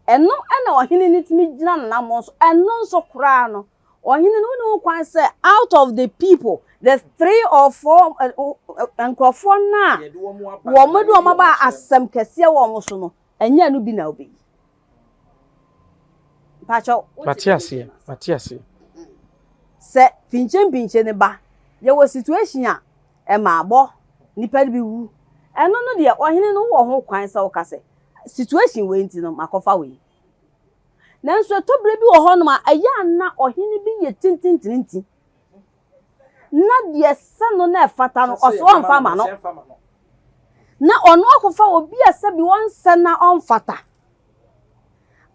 Ɛno ɛna ɔhene no tumi gyina n'anammɔn so. Ɛno nso koraa no, ɔhene no wonni ho kwan sɛ out of the people, the three or four nkurɔfoɔ no a wɔn de wɔn aba asɛm kɛseɛ wɔ wɔn so no, ɛnyɛ no bi na wobɛyi. Mpakyɛw. Mate aseɛ, mate aseɛ. Sɛ pinkyɛnpinkyɛn ne ba, yɛwɔ situation a ɛma abɔ nipa no bi wu. Ɛno no deɛ ɔhene no wɔ ho kwan sɛ ɔka sɛ situation wei nti no makɔfa wei. Nanso ɛtɔ bere bi wɔ hɔnom a ɛyɛ ana ɔhene bi yɛ tintintinti. Na deɛ sɛ no na ɛfata no ɔso ɔmfa ma no. Na ɔno akɔfa obi a sɛbi ɔnsɛ na ɔmfata.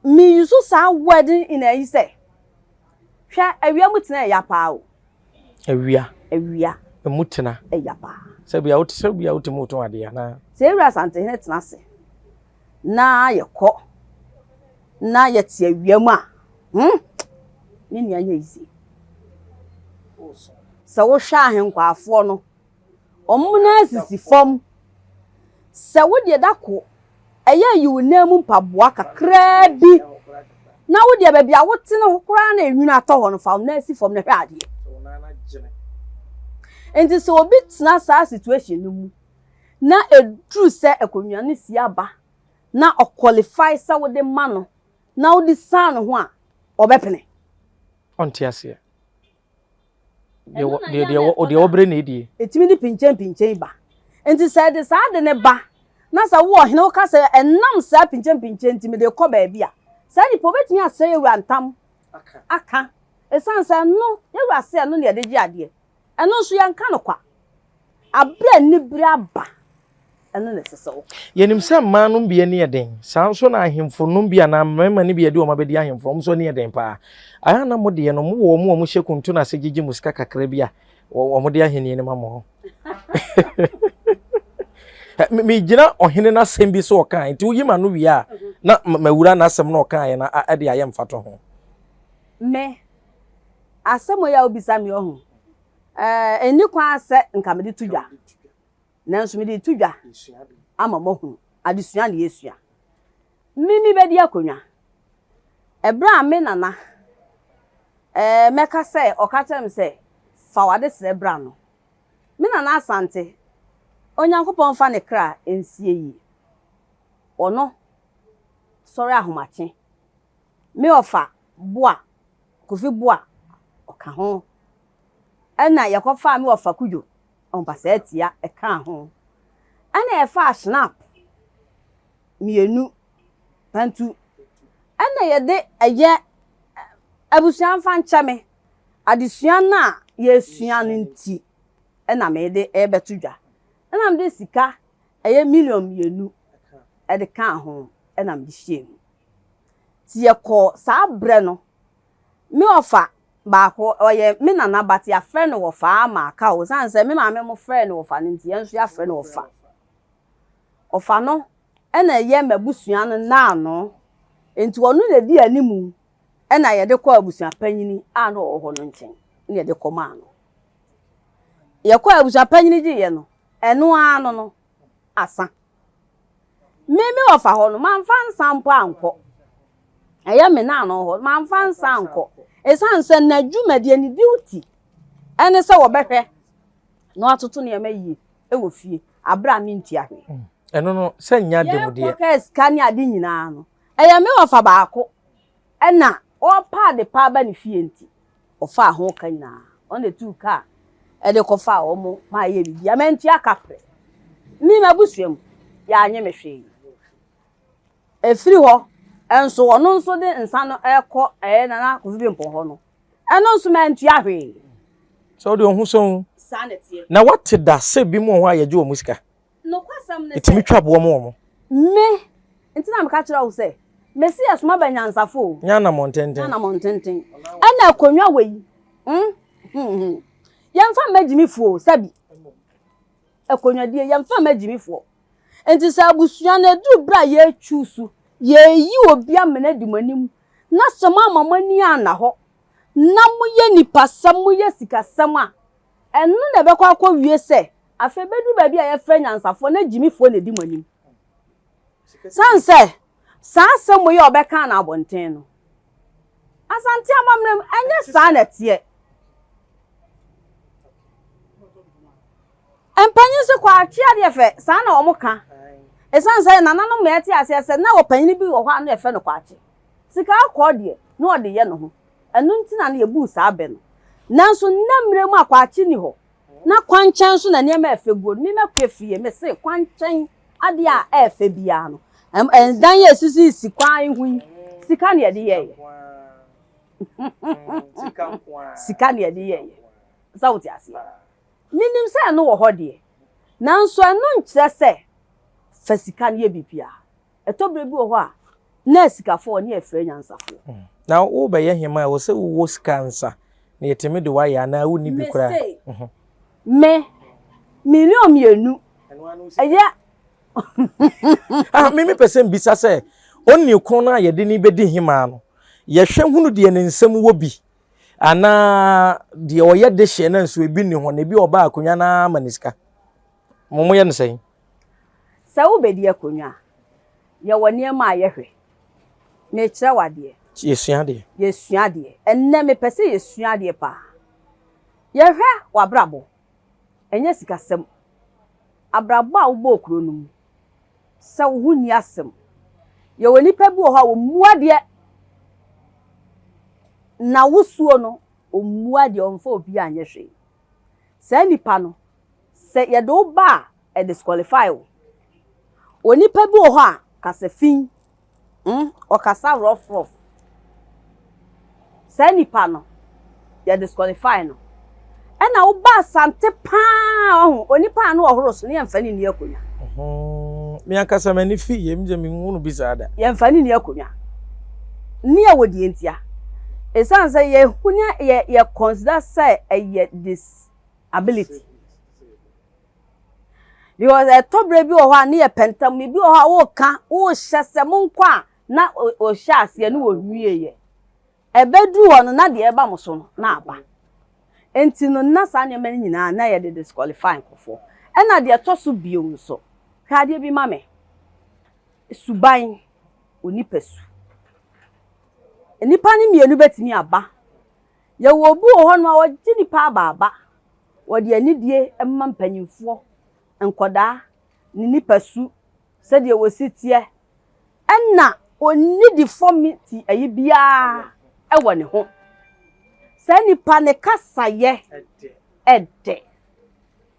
Meyi so saa word in ayi sɛ hwɛ, awia mu tena ɛya paa o. Awia. Awia. Emu tena. Ɛya paa. Sɛbi a wote sɛbi a wote mu tɔn adeɛ anaa. Sɛ ewura Asantehene tena ase na yɛkɔ na yɛte awia mu a, ne nua nyɛ easy. Sɛ wohwɛ ahenkwafoɔ no, wɔn nan sisi fam. Sɛ wodeɛ da ko ɛyɛ yi wo nan mu mpaboa kakraa bi na wodeɛ baabi a wote no ho koraa na enwunu atɔ hɔ no, fa wo nan si fam na hwɛ adeɛ. Nti sɛ obi tena saa situation no mu na eduru sɛ akonnwa no si aba na ɔqualify sɛ wode ma no na wode san ne ho a, ɔbɛpene. Ɔnte aseɛ. Deɛ deɛ deɛ wɔbrɛ na edie. Etumi de pinkyɛn pinkyɛn ba. Nti sɛ ɛde saa de ne ba na sɛ wo ɔhene woka sɛ ɛnam saa pinkyɛn pinkyɛn nti mede kɔ baabi a, saa nipa obetumi asɛ ewura ntam aka. Esan sɛ ɛno ewura sɛ ɛno na yɛde gye adeɛ. Ɛno nso yɛnka no kwa. Abere anibere aba, ɛno na ɛsɛ sɛ wo. Yɛnim sɛ mmaa no bi ani yɛ den. Saa nso na ahemfo nom bi anaa mmarima no bi yɛde wɔn abɛdi ahemfo, wɔn nso ani yɛ den paa. Ayɛ na mo deɛ no, mowɔ wɔn a wɔhyɛ kuntun ase gyegye mo sika kakra bi a wɔn de ahenni no ma mo hɔ. Megyina ɔhene n'asɛm bi so ɔkaa, nti woyi ma no wie a, na mawura n'asɛm na ɔkaeɛ na ɛde ayɛ mfato ho. Me, asɛm yi a wobisa me ɔho, ɛnni kwan sɛ nka mede to dwa. Nanso mede to dwa ama moahunu. Adesua na yɛsua. Me bɛdi akonnwa. Ɛberɛ a me nana mɛka sɛ ɔka kyerɛ me sɛ fa w'adesrɛ bra no. Me nana Asante, Onyankopɔn fa ne kra nsie yie. Ɔno sɔre ahomakye. Me ɔfa Boa, Kofi Boa, ɔka ho. Ɛna yɛkɔfaa me ɔfa Kudwo, Ɔmpasɛɛ Tia, ɛkaa ho. Ɛna yɛfaa Schnapp mmienu, Pantu. Ɛna yɛde ɛyɛ abusua mfa nkyɛ me. Adesua no a yɛsua no nti ɛna mede ɛrebɛto dwa. Ɛna mede sika ɛyɛ 2 million ɛde kaa ho ɛna mede hyɛɛ mu. Nti yɛkɔɔ saa berɛ no, me ɔfa baako, ɔyɛ me nana but yɛafrɛ no wɔfa ama aka o, osiane sɛ me maame mo frɛɛ no wɔfa no nti, yɛn nso yɛafrɛ no wɔfa. Ɔfa no na ɛyɛ m'abusua no naano, nti ɔno na edi animu na yɛde kɔɔ abusua panyini a na ɔwɔ hɔ no nkyɛn na yɛde kɔmaa no. Yɛkɔɔ abusua panyini gyeeɛ no, ɛno ara no no, asa. Me me wɔfa hɔ no, mamfa nsa mpo ankɔ. Ɛyɛ me naano hɔ, mamfa nsa ankɔ. Ɛsiane sɛ n'adwumadie, ne duty, ɛne sɛ wɔbɛhwɛ na watoto nneɛma yie wɔ fie abere a mentua hwee. Ɛno no, sɛ nyɛ ademudeɛ. Yɛkɔkaa sika ne ade nyinaa no, ɛyɛ me wɔfa baako ɛna ɔrepa ade pa aba ne fie nti, ɔfaa ho ka nyinaa. Ɔno na ɛtuu kaa ɛde kɔfaa wɔn ma ɛyɛ biribiara. Mantua kaprɛ. Me m'abusua mu, yɛanye me hwee. Ɛfiri hɔ nso, ɔno nso de nsa no ɛrekɔ ɛyɛ Nana Kofi Bimpong hɔ no, ɛno nso mantua hwee. Sɛ wode wo ho sɔ ho. Saa na ɛteɛ. Na woate da sɛ binom wɔ hɔ a yɛgye wɔn sika? Nokwasɛm ne sɛ. Ɛtumi twa boɔ ma wɔn. Me, nti na meka kyerɛ wo sɛ, mese yɛsoma ba nyansafo o. Nyɛ anammɔn tenten. Nyɛ anammɔn tenten. Ɛna akonnwa wei, hmm, hmm, hmm. Yɛmfa mma gyimifoɔ o, sɛbi. Akonnwadie, yɛmfa mma gyimifoɔ. Nti sɛ abusua no ɛduru berɛ a yɛrechuusu, yɛreyi obi amena adi mo anim, na sɛ moamma mo ani anna hɔ, na moyɛ nipasɛm, moyɛ sikasɛm a, ɛno na ɛbɛkɔ akɔwie sɛ, afei ɛbɛduru baabi a yɛfrɛ nyansafoɔ na gyimifoɔ na ɛdi mo anim. Sane sɛ, saa asɛm wei a ɔbɛkaa no abɔnten no, Asante amammerɛ mu, ɛnyɛ saa na ɛteɛ. Mpanyin se kwakye adeɛ fɛ, saa na wɔn ka. Ɛsiane sɛ nananom na ɛte aseɛ sɛ na ɔpanyin bi wɔ hɔ a na yɛfrɛ no kwakye. Sika kɔkɔɔ deɛ, na ɔde yɛ ne ho. Ɛno nti na na yɛbuu saa bɛ no. Nanso nnɛ mmerɛ mu a kwakye nni hɔ, na kwankyɛn nso na nneɛma a ɛfɛ guo no, me mɛkɔ efie, mese kwankyɛn adeɛ a ɛyɛ fɛ biara no, ɛdan a ɛsisisisi kwan ho yi, sika na yɛde yɛeɛ. Sika na yɛde yɛeɛ. Sɛ wote aseɛ? Menim sɛ ɛno wɔ hɔ deɛ, nanso ɛno nkyerɛ sɛ fa sika no yɛ biribiara. Ɛtɔ berɛ bi wɔ hɔ a, na asikafoɔ ne yɛfrɛ anyansafoɔ. Na worebɛyɛ hemmaa a, ɛwɔ sɛ wowɔ sika ansa na yɛtumi de wo ayɛ anaa wonni bi koraa? Mese, me, miliɔn mmienu, ɛyɛ. Ah, me mepɛ sɛ mbisa sɛ, onii ko no a yɛde no bɛdi hemmaa no, yɛhwɛ hunu deɛ ne nsam wɔ bi anaa deɛ ɔyɛ dehyeɛ no nso ebi nni hɔ na ebi ɔba akonnwa no ara ma ne sika? Mo moyɛ no sɛn? Sɛ wobɛdi akonnwa a, yɛwɔ nneɛma a yɛhwɛ. Mekyerɛ wo adeɛ. Yɛsua adeɛ. Yɛsua adeɛ. Ɛnnɛ mepɛ sɛ yɛsua adeɛ paa. Yɛhwɛ w'abrabɔ. Ɛnyɛ sikasɛm. Abrabɔ a wobɔɔ kuro no mu, sɛ wo ho nni asɛm. Yɛwɔ nnipa bi wɔ hɔ a wɔmmu adeɛ. N'awosuo no, ɔmmu adeɛ, ɔmfa obiara nyɛ hwee. Saa nipa no, sɛ yɛde wo ba a, ɛ disqualify wo. Onipa bi wɔ hɔ a, kasa fi, hmm, ɔkasa rough rough. Saa nipa no, yɛ disqualify no. Ɛna wo ba Asante paa, ɔho, onipa a no ɔhoro so no, yɛmfa no nni akonnwa. Me ankasa m'ani fi yɛ, me menhu no bi saa da. Yɛmfa no nni akonnwa. Ne yɛwɔ deɛ ntia. Ɛsiane sɛ yɛhu ne yɛ yɛ consider sɛ ɛyɛ disability. Because ɛtɔ berɛ bi wɔ hɔ a ne yɛ pɛntɛm, ebi wɔ hɔ a woka, wohyɛ sɛ monkɔ a na ɔhyɛ aseɛ ne wɔwieɛ. Ɛbɛduru hɔ no na deɛ ɛba mo so no na aba. Nti no na saa nneɛma no nyinaa na yɛde disqualify nkurɔfoɔ. Ɛna deɛ ɛtɔ so bio nso, hwɛ adeɛ bi ma me. Suban, onipa su. Nnipa no mmienu bɛtumi aba. Yɛwɔ obi wɔ hɔnom a ɔgye nnipa abaaba. Wɔde anidie ma mpanimfoɔ, nkwadaa, ne nipasu, sɛdeɛ wɔsi teɛ. Ɛna ɔnni deformity ayi biara wɔ ne ho. Saa nipa ne kasayɛ ɛdɛ.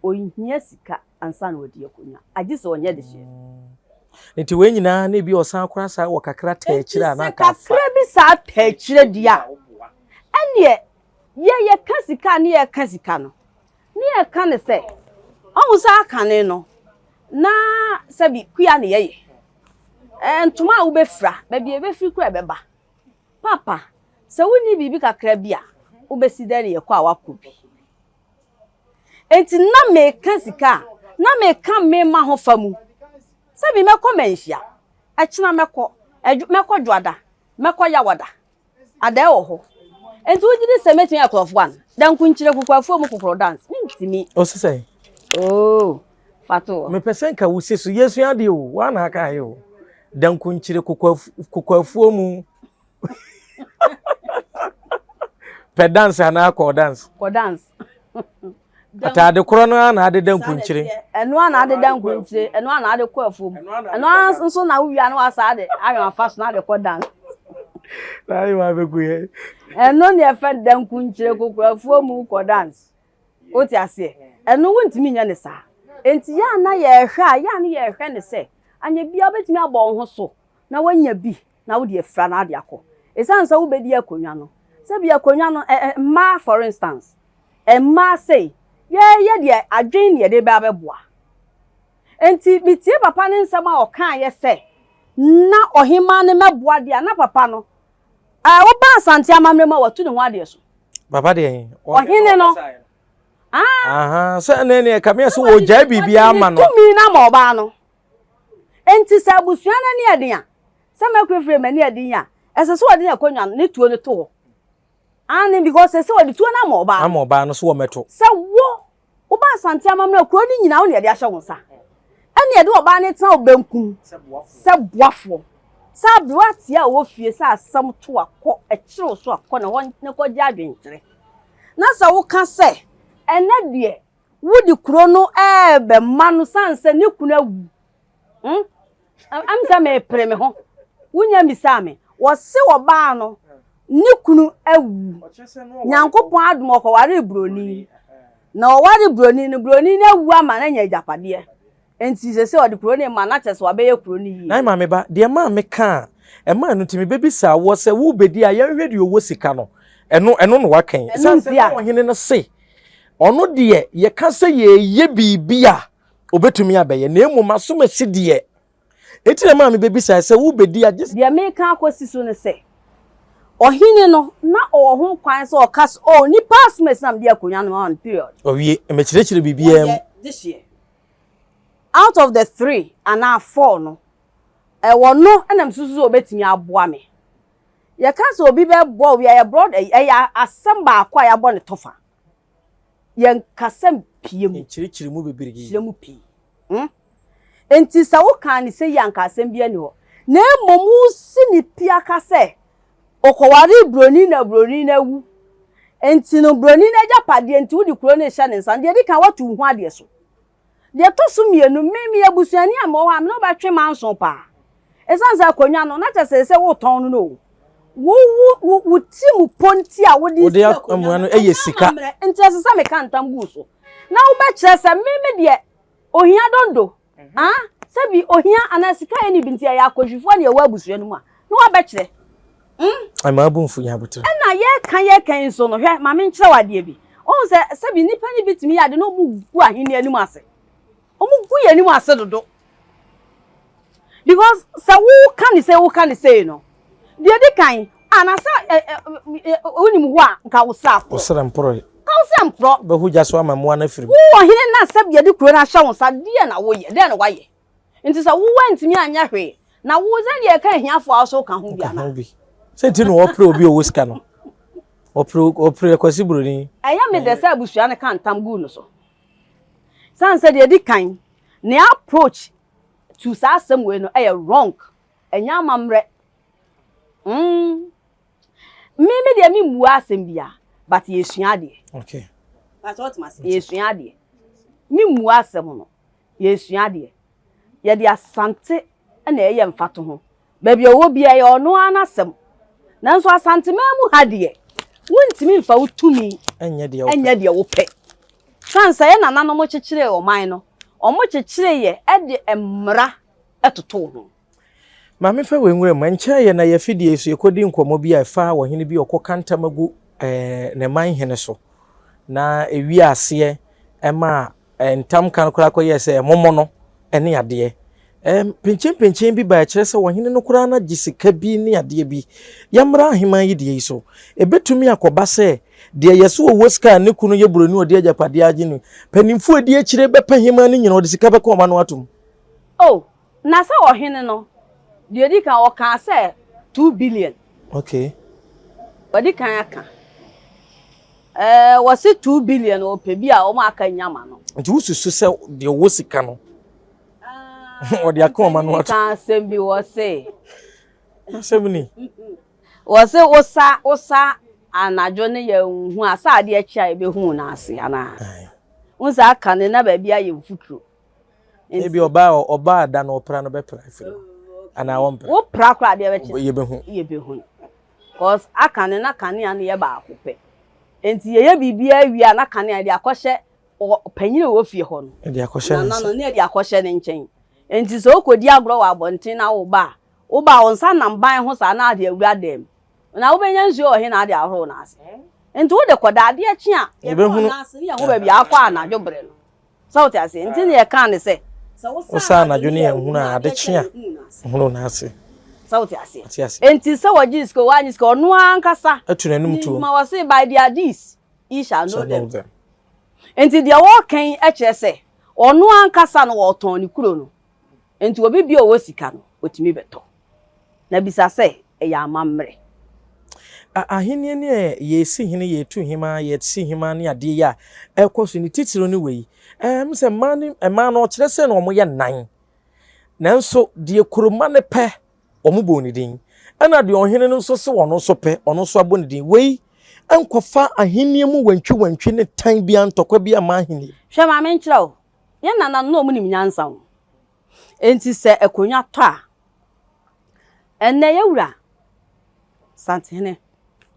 Ɔnhia sika ansa na wadi akonnwa, agye sɛ ɔnyɛ dehyeɛ. Nti wei nyinaa na ebi ɔsan kora saa wɔ kakra taa akyire a na anka afa. Kakra bi saa taa akyire deɛ a, ɛneɛ yɛ yɛka sika a ne yɛka sika no, ne yɛka ne sɛ, ɔhu sɛ akane no, na sɛbi kua ne yɛyɛ. Ntoma a wobɛfira, baabi a ɛbɛfiri kora ɛbɛba. Papa, sɛ wonni biribi kakra bi a, Wobɛsi dɛn ne yɛkɔ a woakɔ bi? Enti na meka sika a, na meka me ma ho fa mu. Sɛbi mɛkɔ manhyia, ɛkyena mɛkɔ, ɛdwo mɛkɔ dwoada, mɛkɔ yawada. Adaɛ wɔ hɔ. Enti wogye di sɛ mɛtumi ayɛ klɔf one? Dankunkyire kokoafuo mu kokoro dance. Mentumi. Ɔsi sɛn? Oh, fa to hɔ. Mepɛ sɛ nka wosi so. Yɛsua adeɛ o. Woa na aka ayɛ o. Dankunkyire kokoafuo mu. Pɛ dance anaa kɔɔ dance? Kɔ dance. Ataade korɔ no ara na adeda nkunkyire. Ɛno ara na adeda nkunkyire, ɛno ara na ade kɔ afuom. Ɛno ara nso na wowia na wasa ade ayɔn afa so na ade kɔ dan. Na ayɔn abɛgu yɛ. Ɛno na ɛfɛ da nkunkyire kokoro afuo mu kɔ dance. Wote aseɛ? Ɛno wontumi nyɛ ne saa. Enti yɛ a na yɛhwɛ a, yɛ a na yɛhwɛ ne sɛ, anyɛ biara wobɛtumi abɔ wo ho so na woanya bi na wode afira na ade akɔ. Ɛsiane sɛ wobɛdi akonnwa no, sɛbi akonnwa no, mmaa for instance, Mmaa sei, yɛyɛ deɛ adwene ne yɛde bɛ abɛboa. Enti metie papa no nsɛm a ɔkaeɛ sɛ na ɔhemaa no mɛboa deɛ a, na papa no, ɛɛ woba Asante amammerɛ mu a watu ne ho adeɛ so. Papa deɛ he? Ɔhene no. Ah. Aha, sɛ ɛnɛ ne ɛka meɛ sɛ wɔgyae biribiara ama no. Tumi no ama ɔbaa no. Enti sɛ abusua no ani ɛden a, sɛ mɛkurefire m'ani ɛden a, ɛsɛ sɛ ɔde n'akonnwa no ne tuo no to hɔ. Aane because sɛ wɔde tuo no ama ɔbaa no. Ama ɔbaa no so wɔmɛto. Sɛ wo woba Asante amammerɛ kuro no nyinaa wo na yɛde ahyɛ wo nsa. Ɛna yɛde ɔbaa no tena wo benkum sɛ boafoɔ. Sɛ aberanteɛ a ɔwɔ fie sɛ asɛm to a kɔ ɛkyere wo so a kɔ ne hɔ ne kɔgye adwenkyerɛ. Na sɛ woka sɛ ɛnɛ deɛ wode kuro no ɛɛbɛma no sane sɛ ne kunu awu. Hmm? Ɛm sɛ mepere me ho. Wonya mmisaa me. Wɔse ɔbaa no ne kunu awu. Nyankopɔn adom ɔkɔwaree buroni. Na ɔware buroni no, buroni no awu ama no anya agyapadeɛ. Enti sɛ sɛ ɔde kuro no ma na kyerɛ sɛ wabɛyɛ kuro no yie. Na maame ba, deɛ maa me ka a, ɛmaa no nti mebɛbisaa woɔ sɛ worebɛdi a yɛnhwɛ deɛ ɔwɔ sika no. Ɛno, ɛno na waka yi. Ɛno nti a. Ɔhene no se, ɔno deɛ yɛka sɛ yɛreyɛ biribi a, obetumi abɛyɛ na mmom asomasi deɛ eti na maame bebisa sɛ wobedi agye. Deɛ meka akɔsi so ne sɛ, ɔhene no, na ɔwɔ ho kwan sɛ ɔka sɛ, Oh, nnipa asomasi na mede akonnwa no ma no, period. Ɔwie, mɛkyerɛkyerɛ biribiara mu. Wɔyɛ dehyeɛ. Out of the three anaa four no, ɛwɔ no na mesusu sɛ ɔbɛtumi aboa me. Yɛka sɛ obi bɛboa obi a, ɛyɛ broad, ɛyɛ asɛm baako a yɛabɔ ne tɔfa. Yɛnkasa mpie mu. Nkyerɛkyerɛ mu bebree. Kyerɛ mu pii. Hmm? Enti sɛ wokaa ne sɛ yi anka asɛm bi ani hɔ. Na mmom wosi ne pia ka sɛ ɔkɔwaree buroni na buroni no awu. Enti no buroni no agyapadeɛ nti wode kuro no rehyɛ ne nsa. Deɛ ɛdi kan woatu wo ho adeɛ so. Deɛ ɛtɔ so mmienu, me meyɛ abusuani a mewɔ hɔ a, me ne wo bɛtwe manso paa. Ɛsiane sɛ akonnwa no, na kyerɛ sɛ sɛ wotɔn no no o. Wo wo wo wo ti mu po nti a wode si akonnwa no ɛyɛ sika. Nti ɛsɛ sɛ meka ntam gu so. Na wobɛkyerɛ sɛ me me deɛ ohia dondo. Ah, sɛbi ohia anaa sika yɛ ne bi nti ɛyɛ akɔhwifoɔ na ɛwɔ abusua no mu a, na wabɛkyerɛ. Hmm? Ɛma abu mfu nya abotire. Ɛna yɛka yɛka yi nso no, hwɛ, ma menkyerɛ wo adeɛ bi. Wohu sɛ sɛbi nnipa no bi tumi yɛ ade na wɔn gu ahenni anim ase. Wɔn gu yɛn anim ase dodo. Because sɛ woka ne sei woka ne sei no, deɛ di kan, anasɛ ɛ ɛ wonim hɔ a nka wo sra aporɔ. Wo sra mporɔ. Ka wo sra mporɔ. Bɛhu gya so ama mmoa no afiri mu. Wo ɔhene na sɛbi yɛde kuro no ahyɛ wo nsa, deɛ na woyɛ, deɛ na woayɛ. Nti sɛ wo woantumi anyɛ hwee, na wo sɛdeɛ ɛka ahiafoɔ a wo so woka ho bi anaa? Ho bi. Sɛ nti na wɔpere obi a ɔwɔ sika no. Wɔpere wɔpere Kwasi Buroni. Ɛyɛ me dɛ sɛ abusua no ka ntam guu no so. Sane sɛ deɛ ɛdi kan, ne approach to saa asɛm wei no ɛyɛ wrong. Ɛnyɛ amammerɛ. Mm. Me me deɛ me mmua asɛm bia, but yɛsua adeɛ. Okay. But what must yɛsua adeɛ. Me mmua asɛm no. Yɛresua adeɛ. Yɛde Asante na ɛyɛ mfatoho. Baabi a ɔwɔ biara ɛyɛ ɔno ara n'asɛm. Nanso Asanteman mu ha deɛ, wontumi mfa wo tumi nyɛ deɛ wopɛ. Sane sɛ yɛn nananom kyekyeree ɔman no, wɔkyekyereeɛ de mmara totoo ho. Maame fa wei nwura mu. Ɛnkyɛeɛ na yɛn afidie yi so yɛkɔdii nkɔmmɔ bi a ɛfa ɔhene bi a ɔkɔka ntam agu ne man hene so, na ɛwiee aseɛ maa ntam ka no koraa kɔyɛɛ sɛ ɛmomono ne adeɛ. Pinkyenpinkyen bi baeɛ kyerɛ sɛ ɔhene no koraa no agye sika bi ne adeɛ bi. Yɛmmra aheman yi deɛ yi so. Ɛbɛtumi akɔba sɛ Deɛ yɛse ɔwɔ sika a ne kunu yɛ buroni a ɔde agyapadeɛ agye no, mpanimfoɔ a ɛdi akyire bɛpɛ hemaa no nyina ɔde sika bɛka wɔn ano atom. Oh, na sɛ ɔhene no, deɛ ɔdi kan ɔkaa sɛ 2 billion. Wadi kan aka. Ɛɛ, wɔse 2 billion ɔpɛ bi a wɔn aka nya ma no. Nti wosusu sɛ deɛ ɔwɔ sika no, ɔde aka wɔn ano atom? Ka asɛm bi wɔ se. Asɛm ni. Wɔse wosa wosa anadwo ne yɛ nhu a sɛ adeɛ kye a yɛbɛhu n'ase anaa? Wohu sɛ aka ne na baabi ayɛ mfuturo. Ebi ɔbaa ɔbaa da no ɔpra no bɛpra afiri hɔ anaa wɔmpra. Wopra koraa adeɛ bɛkye. Yɛbɛhu. Yɛbɛhu no. Cause aka ne na kanea no yɛ baako pɛ. Nti yɛyɛ biribiara wie a na kanea yɛde akɔhyɛ ɔpanyin a ɔwɔ fie hɔ no. Yɛde akɔhyɛ ne nsa. Nana no ne yɛde akɔhyɛ ne nkyɛn. Nti sɛ wokɔdi agorɔ wɔ abɔnten na woba a, woba a wo nsa nam ban ho saa na ade awura dan mu. Na wobɛnya nsuo wɔ he na ade ahorow no ase. Nti wode kɔda adeɛ kye a yɛbɛhu no ase ne yɛho baabi akɔ anadwo bere no. Sɛ wote aseɛ? Nti ne yɛkaa ne sɛ, sɛ wosa anadwo ne yɛnhunu a, ade kye a hunu no ase. Sɛ wote aseɛ? Nti sɛ wɔgye sika o, wɔanye sika ɔno ankasa atu n'anum tuo. Ma wɔse by their deeds ye shall know them. Nti deɛ wɔreka yi kyerɛ sɛ ɔno ankasa no wɔtɔn ne kuro no. Nti obi bi a ɔwɔ sika no, ɔtumi bɛtɔ. Na bisa sɛ, ɛyɛ amammerɛ? Ahennie ne yɛsi hene, yɛtu hemaa, yɛsi hemaa ne adeɛ yi a ɛkɔ so ne titiriw ne wei. Ɛm sɛ mmaa ne mmaa no ɔkyerɛ sɛ na wɔyɛ nnan. Nanso deɛ kuroma no pɛ, wɔn bɔ ne din. Ɛna deɛ ɔhene no nso se wɔn nso pɛ, ɔno nso abɔ ne din. Wei nkɔfa ahennie mu wantwi wantwi ne tan bi ntɔkwa bi ama ahennie. Hwɛ maame nkyerɛ wo, yɛn nananom na wɔn nim nyansa o. Enti sɛ akonnwa tɔ a, ɛnnɛ yɛwura Santehene,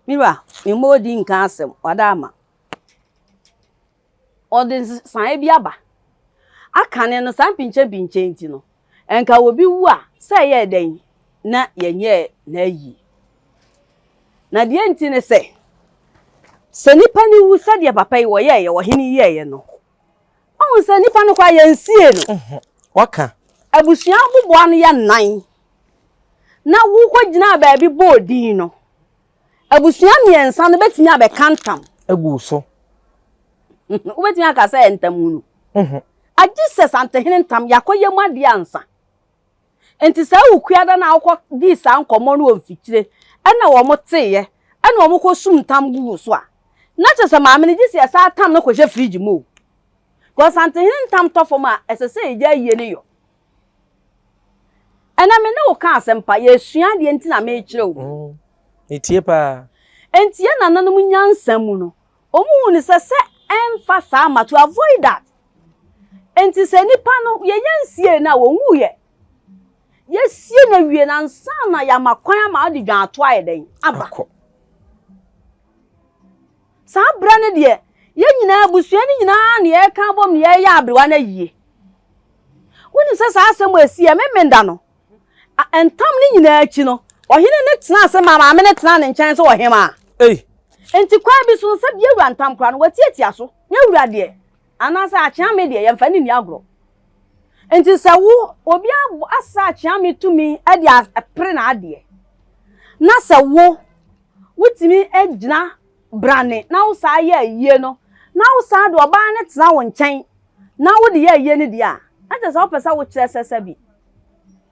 me wura, me mmɔ odi nka asɛm, wada ama. Ɔde nsesaeɛ bi aba. Akane no, saa mpinkyɛmpinkyɛn nti no, nka obi wu a, sɛ ɛyɛɛ dɛn na yɛnyɛɛ n'ayie. Na deɛ nti ne sɛ, sɛ nipa no wu sɛdeɛ papa yi wɔyɛɛyɛ, ɔhene yi yɛɛyɛ no, ɔhu sɛ nipa no koraa yɛnsie no. Waka. Abusua aboboa no yɛ nnan. Na wokɔgyinaa baabi bɔɔ din no, abusua mmiɛnsa no bɛtumi abɛka ntam. Agu so. Wobɛtumi aka sɛ ɛyɛ ntam hunu. Agye sɛ Santehene ntam, yɛakɔyɛ mu adeɛ ansa. Nti saa Wukuada no a wokɔ dii saa nkɔmmɔ no wɔ mfikyire, ɛna wɔn teeɛ, ɛna wɔn kɔsum ntam guu so a, na kyerɛ sɛ maame no gye sɛ yɛsan tam no kɔhyɛ fridge mu o. Because Santehene ntam tɔ fam a, ɛsɛ sɛ yɛgya ayie no yɔ. Ɛnɛ me ne wo ka asɛm pa, yɛsua adeɛ nti na mekyerɛ wo. Metie paa. Nti yɛn nananom nyansa mu no, wɔn hu no sɛ sɛ ɛmfa saa ma to avoid that. Nti sɛ nipa no yɛyɛ nsie no a wɔn wuyɛ. Yɛsie no awie na ansa na yɛama kwan ama ɔde dwan ato ayɛ dɛn aba. Saa berɛ no deɛ, yɛn nyinaa abusua no nyinaa na yɛreka abom na yɛreyɛ aberewa no ayie. Wonim sɛ saa asɛm a ɛsi yɛ memenda no, ntam no nyinaa akyi no, ɔhene no tena ase ma maame no tena ne nkyɛn sɛ ɔhemaa. Nti kwan bi so no, sɛ bia wura ntam koraa no, watiatia so. Nyɛ wura deɛ, anaasɛ akyeame deɛ, yɛmfa no nni agorɔ. Nti sɛ wo, obi asa akyeame tumi de apere n'adeɛ, na sɛ wo, wotumi gyina brane na wo saa yɛ ayie no, na wo saa de ɔbaa no tena wo nkyɛn na wode yɛ ayie no deɛ a, na kyerɛ sɛ wopɛ sɛ wokyerɛ sɛ sɛbi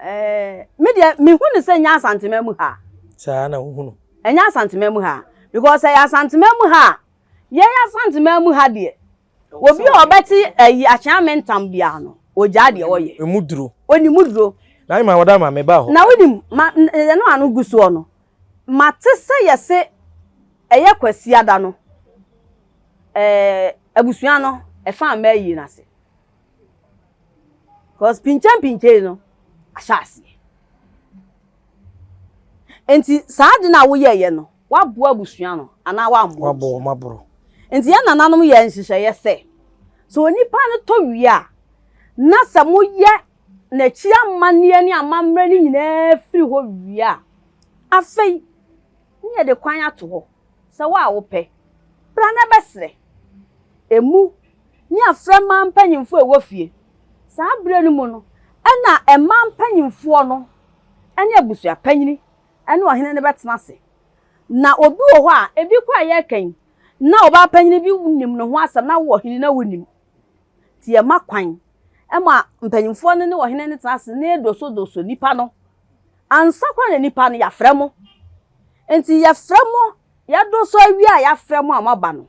ɛɛ me deɛ mehu no sɛ nyɛ Asantema mu ha. Saa na wohu no. Ɛnyɛ Asantema mu ha because ɛyɛ Asantema mu ha a, yɛn Asantema mu ha deɛ obi a ɔbɛte ayi akyeame ntam biara no, ogyaa deɛ ɔyɛ. Emu duro. Ɔnim duro. Na ayima wɔda ma meba hɔ. Na wonim ma ɛno ano gu soɔ no, mate sɛ yɛse ɛyɛ Kwasiada no, ɛɛ abusua no ɛfa mma ayie no ase. Because pinkyɛn pinkyɛn no ahyɛ aseɛ. Nti saa ade no a woyɛeɛ no, woaboa abusua no anaa woammoa Woabɔ wɔn aborɔ. Nti yɛn nananom yɛ nhyehyɛeɛ sɛ, sɛ onipa no tɔ wie a, na sɛ moyɛ n'akyi amanneɛ ne amammerɛ no nyinaa firi hɔ wie a, afei ne yɛde kwan ato hɔ sɛ wo a wopɛ, bra na bɛsrɛ. Emu ne afrɛ mmaa mpanyimfoɔ a ɛwɔ fie. Saa berɛ no mu no, ɛna mmaa mpanyimfoɔ no ne abusuapanyini ne ɔhene no bɛtena ase. Na obi wɔ hɔ a, ebi koraa a yɛreka yi, Na ɔbaa panyin bi nim ne ho asɛm na wo ɔhene na wonim. Nti yɛma kwan ma mpanyimfoɔ no ne ɔhene no tena ase na yɛdosodoso nnipa no. Ansa koraa na nnipa no yɛafrɛ mo. Nti yɛfrɛ mo, yɛdoso awie a yɛafrɛ mo a moaba no,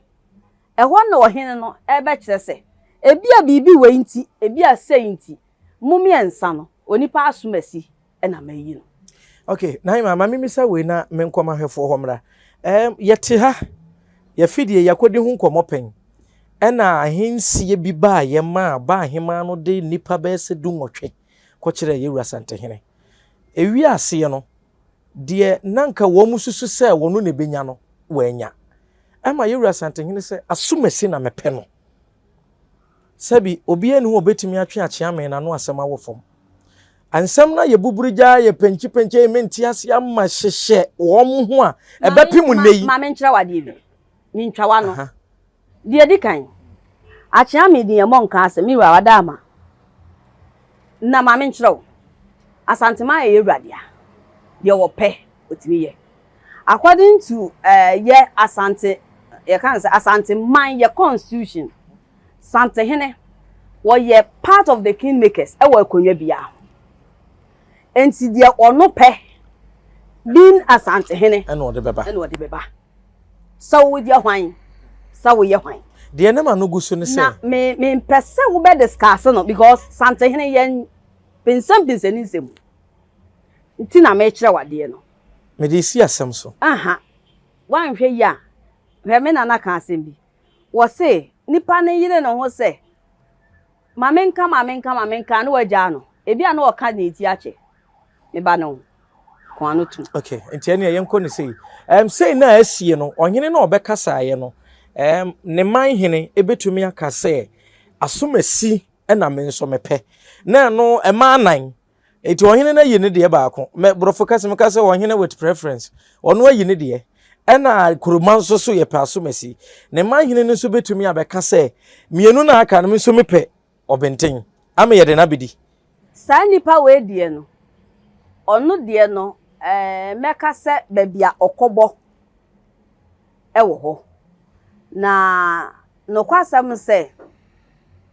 ɛhɔ na ɔhene no rebɛkyerɛ sɛ ebia biribi wei nti, ebia sei nti, mo mmiɛnsa no, onipa asomasi na mayi no. Ok, Naima, ma memmisa wei na menkɔ m'ahwɛfoɔ hɔ mmra. Um, yɛte ha, yɛafidie, yɛakɔdi ho nkɔmmɔ pɛn. Ɛna ahensie bi baeɛ maa baa ahemaa no de nnipa bɛyɛ sɛ dunwɔtwe kɔkyerɛɛ Yɛwura Asantehene. Ɛwie aseɛ no, deɛ na nka wɔn susu sɛ wɔno na ɛbɛnya no, wɔannya. Ɛma Yɛwura Asantehene sɛ, asomasi na mepɛ no. Sɛbi, obiara nni hɔ a ɔbɛtumi atwe akyeame n'ano asɛm awɔ fam. Nsɛm no ayɛ buburigyaa, ayɛ penkyepenkye, ɛyɛ mente ase ama hyehyɛ wɔn ho a ɛbɛpem nnɛ yi. Ma menkyerɛ wo adeɛ bi. Mentwa w'ano. Deɛ ɛdi kan, akyeame din ɛmmɔ nka asɛm, me wura wada ama. Na ma menkyerɛ wo, Asanteman yɛ yɛn wura dea. Deɛ ɔpɛ, ɔtumi yɛ. According to eh, yɛ Asante, yɛka no sɛ Asanteman yɛ constitution, Santehene, wɔyɛ part of the king makers ɛwɔ akonnwa biara ho. Enti deɛ ɔno pɛ, being Asantehene, ɛna ɔde bɛba. Ɛna ɔde bɛba. Sɛ woyɛ hwan, sɛ woyɛ hwan. Deɛ ne ma no gu so ne sɛ. Na me mempɛ sɛ wobɛ discuss no because Santehene yɛn pinsɛmpinsɛ ne nsɛm nti na mekyerɛ wo adeɛ no. Mede resi asɛm so. Aha, woanhwɛ yie a, hwɛ me nana ka asɛm bi. Wɔse nipa no yere ne ho sɛ ma menka ma menka ma menka na wagyaa no. Ebi a na ɔka ne ti akyɛ. Me ba no ko ano tum. Okay, nti ɛnea yɛnkɔ no sei. Um, sei na asie no, ɔhene na ɔbɛkasaeɛ no, um, ne man hene ebetumi aka sɛ asomasi na me nso mepɛ. Na ɛno ɛma anan. Enti ɔhene no ayi ne deɛ baako. Mɛ borɔfo kasa mu ka sɛ ɔhene with preference. Ɔno ayi ne deɛ. Ɛna kuroma nso so yɛpɛ asomasi. Ne man hene no nso bɛtumi abɛka sɛ mmienu no a aka no me nso mepɛ ɔbenten. Ama yɛde no abɛdi. Saa nipa wei deɛ no, ɔno deɛ no ɛɛ mɛka sɛ baabi a ɔkɔbɔ wɔ hɔ. Na nokwasɛm sɛ,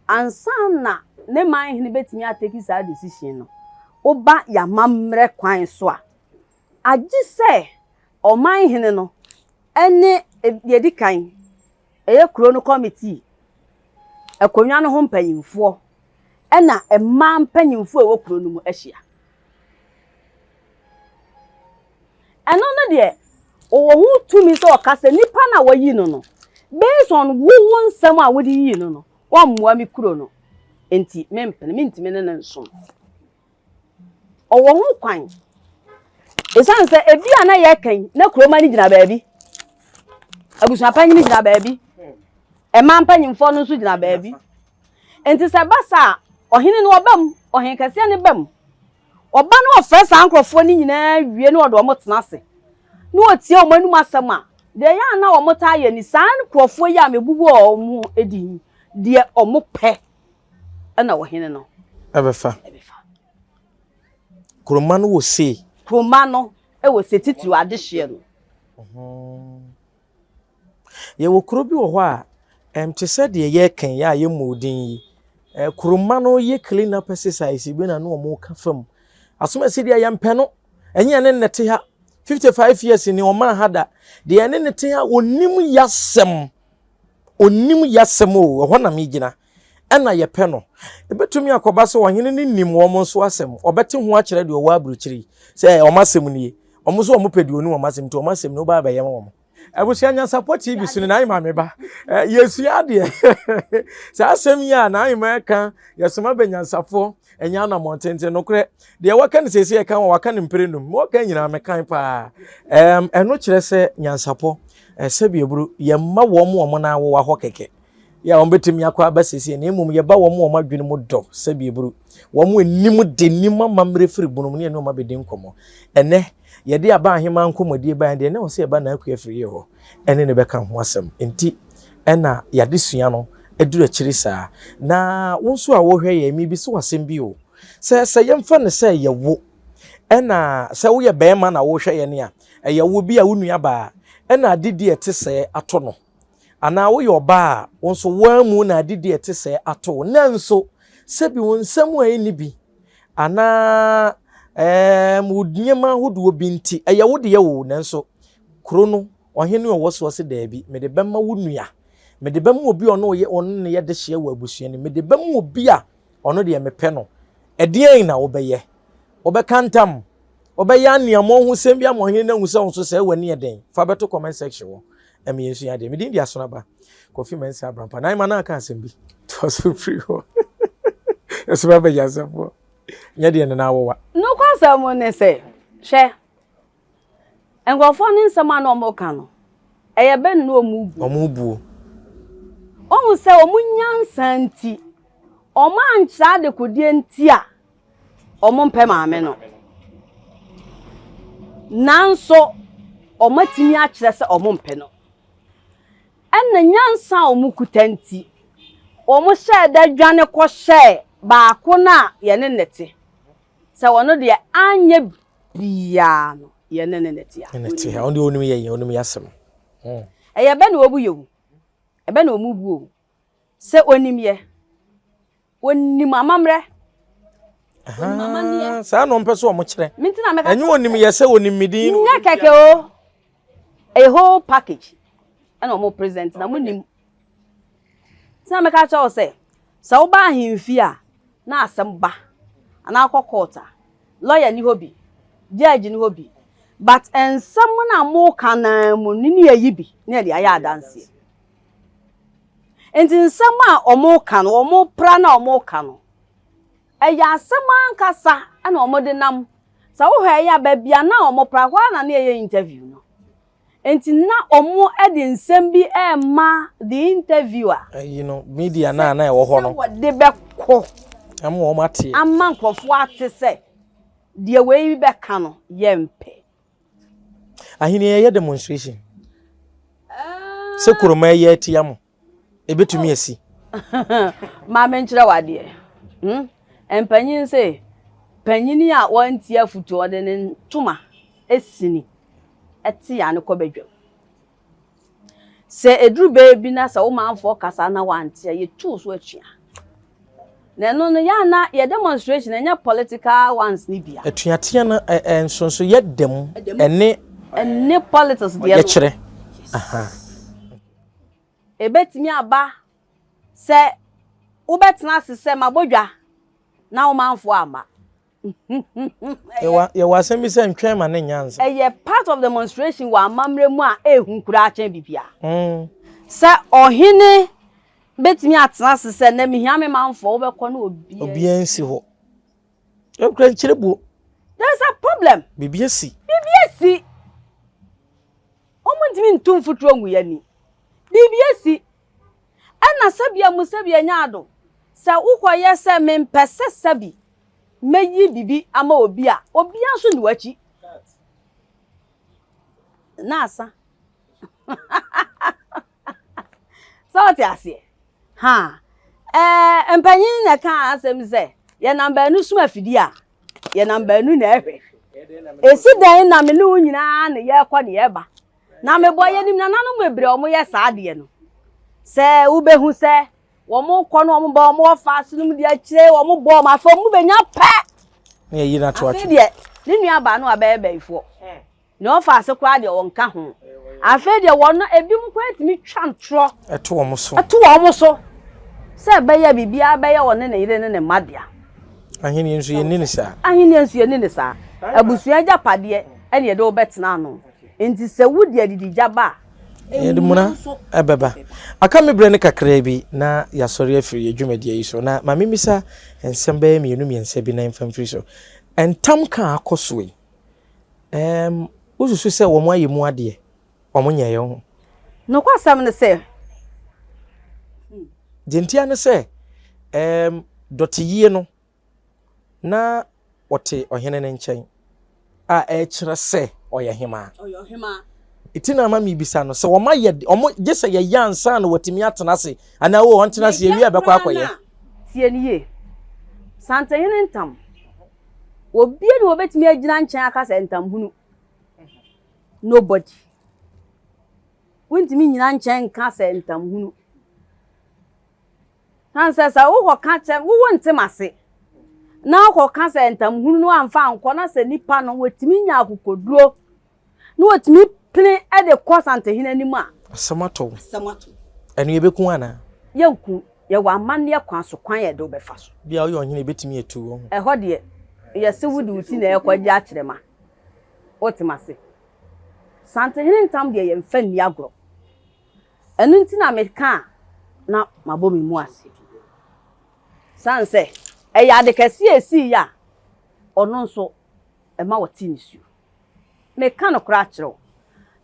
ansa na ne man hene bɛtumi ateki saa decision no, woba yɛn amammerɛ kwan so a, agye sɛ ɔman hene no ne deɛ ɛdi kan, ɛyɛ kuro no committee, akonnwa no ho mpanyimfoɔ, ɛna mmaa mpanyimfoɔ a ɛwɔ kuro no mu ahyia. Ɛno no deɛ, ɔwɔ ho tumi sɛ ɔka sɛ nipa no a wɔyi no no, based on wo wo nsɛm a wode yii no no, wɔmmoa me kuro no. Nti mempene, mentumi ne no nsom. Ɔwɔ ho kwan. Ɛsiane sɛ ebi a na yɛka yi, na kuroma no gyina baabi. Abusuapanyin gyina baabi. Mmaa mpanyimfoɔ no nso gyina baabi. Nti sɛ ɛba saa a, ɔhene no ɔba mu, ɔhene kɛseɛ no ba mu. Ɔba no ɔfrɛ saa nkurɔfoɔ no nyinaa wie na ɔde wɔn tena ase. Na ɔtie wɔn anom asɛm a, deɛ ɛyɛ a na wɔn taa yɛ ni, saa nkurɔfoɔ yi a mebubu wɔn din yi, deɛ wɔn pɛ ɛna ɔhene no ɛbɛfa. Ɛbɛfa. Kuroma no wɔ sei. Kuroma no wɔ se titiriw adehyeɛ no. Yɛwɔ kuro bi wɔ hɔ a, ɛm te sɛ deɛ yɛreka yi a yɛmmɔɔ din yi. Ɛ kuroma no yɛ clean up exercise bi na ne wɔn ka fam. Asomasi deɛ yɛmpɛ no. Ɛnyɛ ne nnɛ te ha. 55 years ni ɔmaa ha da. Deɛ ɛne ne te ha onim yasɛm. Onim yasɛm o, ɛhɔ na megyina. Ɛna yɛpɛ no. Ebetumi akɔba sɛ ɔhene no nim wɔn nso asɛm. Ɔbɛte ho akyerɛ deɛ ɔwɔ aburokyiri sɛ wɔn asɛm nie. Wɔn nso wɔn pɛ deɛ onim wɔn asɛm nti wɔn asɛm no wobaa bɛyɛ ma wɔn. Abusua Nyansapɔ TV so no n'ahema me ba. Yɛsua adeɛ. Saa asɛm yi a n'ahema ɛka yɛsoma bɛ nyansafoɔ ɛnyɛ anammɔn tenten nokorɛ. Deɛ waka no seesei ɛka wɔ waka no mpere num. Wɔka nyinaa mekan paa. Ɛno kyerɛ sɛ nyansapɔ sɛbi aburu yɛmma wɔn wɔn nan awowa hɔ kɛkɛ. Yɛ a wɔbɛtumi akɔ aba seesei na mmom yɛba wɔn wɔn adwene mu dɔ sɛbi eburu. Wɔn anim de nim amammerɛ firi bunum ne ɛne wɔn abɛdi nkɔmmɔ. Ɛnɛ yɛde aba ahema nkɔmmɔdie baeɛ deɛ na ɛwɔ sɛ yɛba n'akua firi yɛ hɔ ɛne ne bɛka ho asɛm. Nti ɛna yɛade sua no aduru akyiri saa. Na wo nso a wohwɛ yɛn mebisa wo asɛm bi o. Sɛ sɛ yɛmfa no sɛ yɛwo ɛna sɛ woyɛ bɛrima na wohwɛ yɛn a ɛyɛ wo bi a wo nua baa ɛna adedi ɛte sɛɛ ato no. Anaa woyɛ ɔbaa a, wo nso woammu na adidi a ɛte sɛɛ ato wo. Nanso, sɛbi wo nsam a ɛnni bi anaa ɛɛm wo nneɛma ahodoɔ bi nti, ɛyɛ wo deɛ o, nanso kuro no ɔhene a ɔwɔ soɔ se daabi, mede bɛma wo nua, mede bɛma obi a ɔne ɔyɛ ɔne ne yɛ dehyeɛ wɔ abusua no mu, mede bɛma obi a ɔno deɛ mepɛ no. Ɛdeɛn na wobɛyɛ? Wobɛka ntam? Wobɛyɛ aniammɔnhosɛm bi ama ɔhene no ahu sɛ wo nso sɛɛ w'ani yɛ den? Fa bɛto comment section hɔ na me yɛnsua adeɛ. Me din de Asonaba Kofi Mensah Abrampa. Naima na aka asɛm bi. Toa so firi hɔ. Ɛso bɛba nyansafoɔ. Nyɛ deɛ ne nan awowa. Nokwasɛm ne sɛ, hwɛ, nkurɔfoɔ no nsɛm a na wɔka no, ɛyɛ bɛ na wɔn bu. Wɔn buo. Wohu sɛ wɔn nyansa nti, wɔankyerɛ adekodeɛ nti a, wɔmpɛ maame no. Nanso wɔatumi akyerɛ sɛ wɔmpɛ no. Ɛna nyansa a wɔkuta nti, wɔhyɛɛ da dwane kɔhyɛɛ baako no a yɛne no te. Sɛ ɔno deɛ anyɛ biara no, yɛne no na ɛte a. Ɛna te ha, ɔno deɛ ɔnim yɛ yɛn, ɔnim yɛ asɛm. Ɛyɛ bɛ na wɔbu yɛ o, ɛbɛ na wɔbu o. Sɛ ɔnim yɛ, Wɔnim amammerɛ. Wɔnim amanneɛ. Saa na wɔmpɛ sɛ wɔkyerɛ. Me nti na mɛka. Ɛnyɛ wɔnim yɛ sɛ wɔnim me din. Nyɛ kɛkɛ o. A whole package. Ɛna wɔn present na mo nim. Nti na mɛka kyerɛ wo sɛ, sɛ woba ahemfie a, na asɛm ba. Anaa akɔ court a, lawyer ni hɔ bi, judge ni hɔ bi. But nsɛm no a moka no ara mu no ne yɛyi bi na yɛde ayɛ adanseɛ. Enti nsɛm a wɔka no, wɔpra no a wɔka no, ɛyɛ asɛm ankasa na wɔde nam. Sɛ wohwɛ yɛ a, baabi a na wɔpra, hɔ ara na na yɛyɛ interview no. Enti na wɔde nsɛm bi rema the interviewer. Ayi no, media no a na ɛwɔ hɔ no. Sɛ wɔde bɛkɔ. Ama wɔn ate. Ama nkurɔfoɔ ate sɛ deɛ wei bɛka no, yɛmpɛ. Ahenni yɛyɛ demonstration sɛ kuroma ɛyɛ atia mo ebetumi asi. Maame nkyerɛ wo adeɛ. Hmm? Mpanyin se panyini a wɔntie afutuo ɔde ne ntoma esini ɛte ano kɔ badwam. Sɛ ɛduru bɛ bi na sɛ wo manfoɔ kasa na wante a, yɛtu wo so atua. Na ɛno no, yɛ a na yɛ demonstration ɛnyɛ political ones no bia. Atuateɛ no nsonsoyɛ da mu ɛne. Ɛne politics deɛ no. Yɛkyerɛ. Ɛbɛtumi aba sɛ wobɛtena ase sɛ mabɔ dwa na wo manfoɔ amma. Yɛwɔ asɛm bi sɛ ntwɛn ma ne nyɛ ansa. Ɛyɛ part of demonstration wɔ amammerɛ mu a ɛhu koraa kyɛn biribiara. Mm. Sɛ ɔhene bɛtumi atena ase sɛ na mehia me manfoɔ wobɛkɔ na obiara. Obiara nsi hɔ. Ɛkura nkyerɛ buo. There's a problem. Biribi asi. Biribi asi. Wɔn ntumi ntu mfuturo ngu yɛn ani. Biribi asi. Ɛna sɛbia mu sɛbia nya ado. Sɛ wokɔyɛ sɛ mempɛ sɛ sɛbi mɛyi biribi ama obi a, obiara nso nni w'akyi. Na asa. Sɛ wote aseɛ? Ha. Ɛɛ mpanyin na ɛka asɛm sɛ yɛnam baanu sum afidie a, yɛnam baanu na ɛhwɛ. Esi dɛn na me ne wo nyinaa na yɛrekɔ na yɛreba? Na mebɔ yɛnim nananom bebree a wɔyɛ saa adeɛ no. Sɛ wobɛhu sɛ wɔn kɔ no wɔn ba wɔn wɔ faase no mu de akyire wɔn bɔ wɔn afei wɔn bɛnya pɛ. Ne yɛyi no ato Afei deɛ ne nua baa no abɛyɛ bɛyifoɔ. Nea ɔfa ase koraa deɛ ɔnka ho. Afei deɛ wɔn ebinom koraa tumi twa ntorɔ. Ɛto wɔn so. Ɛto wɔn so. Sɛ ɛbɛyɛ biribiara bɛyɛ ɔne ne yere ne ne mma dea. Ahenni nso yɛnni no saa. Ahenni nso yɛnni no saa. Abusua agyapadeɛ ɛna yɛde wo bɛtena ano. Enti sɛ wode adidigya ba a, Yɛde muna ɛbɛba. Aka me berɛ no kakraa bi na yɛasɔre afiri yɛn dwumadie yi so. Na ma memmisa nsɛm bɛyɛ mmienu mmiɛnsa bi na yɛmfa mfiri so. Ntam ka a akɔ so yi, ɛɛm, wosusu sɛ wɔn ayɛ mu adeɛ? Wɔn nyɛeɛ ho? Nokwasɛm ne sɛ, Deɛ ntia ne sɛ, ɛɛm, dɔteyie no, na ɔte ɔhene no nkyɛn a ɛkyerɛ sɛ ɔyɛ hemaa. Ɔyɛ ɔhemaa. Eti na ama mebisa no sɛ wɔn ayɛ wɔn gye sɛ yɛyɛ ansa na wɔatumi atena ase anaa o ɔntena ase yɛwie a ɛbɛkɔ akɔyɛ. Tie no yie. Santehene ntam. Obia ni wɔbɛtumi agyina nkyɛn aka sɛ ntamhunu. Nobody. Wontumi nnyina nkyɛn nka sɛ ntamhunu. Ɛsiane sɛ sɛ wokɔka kyerɛ wo wonte m'ase na wokɔka sɛ ntamhunu no amfa ankɔ na sɛ nipa no wɔtumi nya akokoduro na wɔtumi pene de kɔ Santehene anim a. Asɛm atɔ wo. Asɛm atɔ wo. Ɛno yɛbɛku wo anaa? Yɛnku. Yɛwɔ amanneɛ kwan so kwan a yɛde wo bɛfa so. Bi a woyɛ ɔhene a ɛbɛtumi atu wo ho. Ɛhɔ deɛ, yɛse wode wo ti na ɛrekɔgye akyerɛma. Wote m'ase? Santehene ntam deɛ yɛmfa nni agorɔ. Ɛno nti na meka a na mabɔ me mu ase. Sane sɛ ɛyɛ ade kɛse a esii a ɔno nso ɛma ɔte nisuo. Meka nokorɛ akyerɛ wo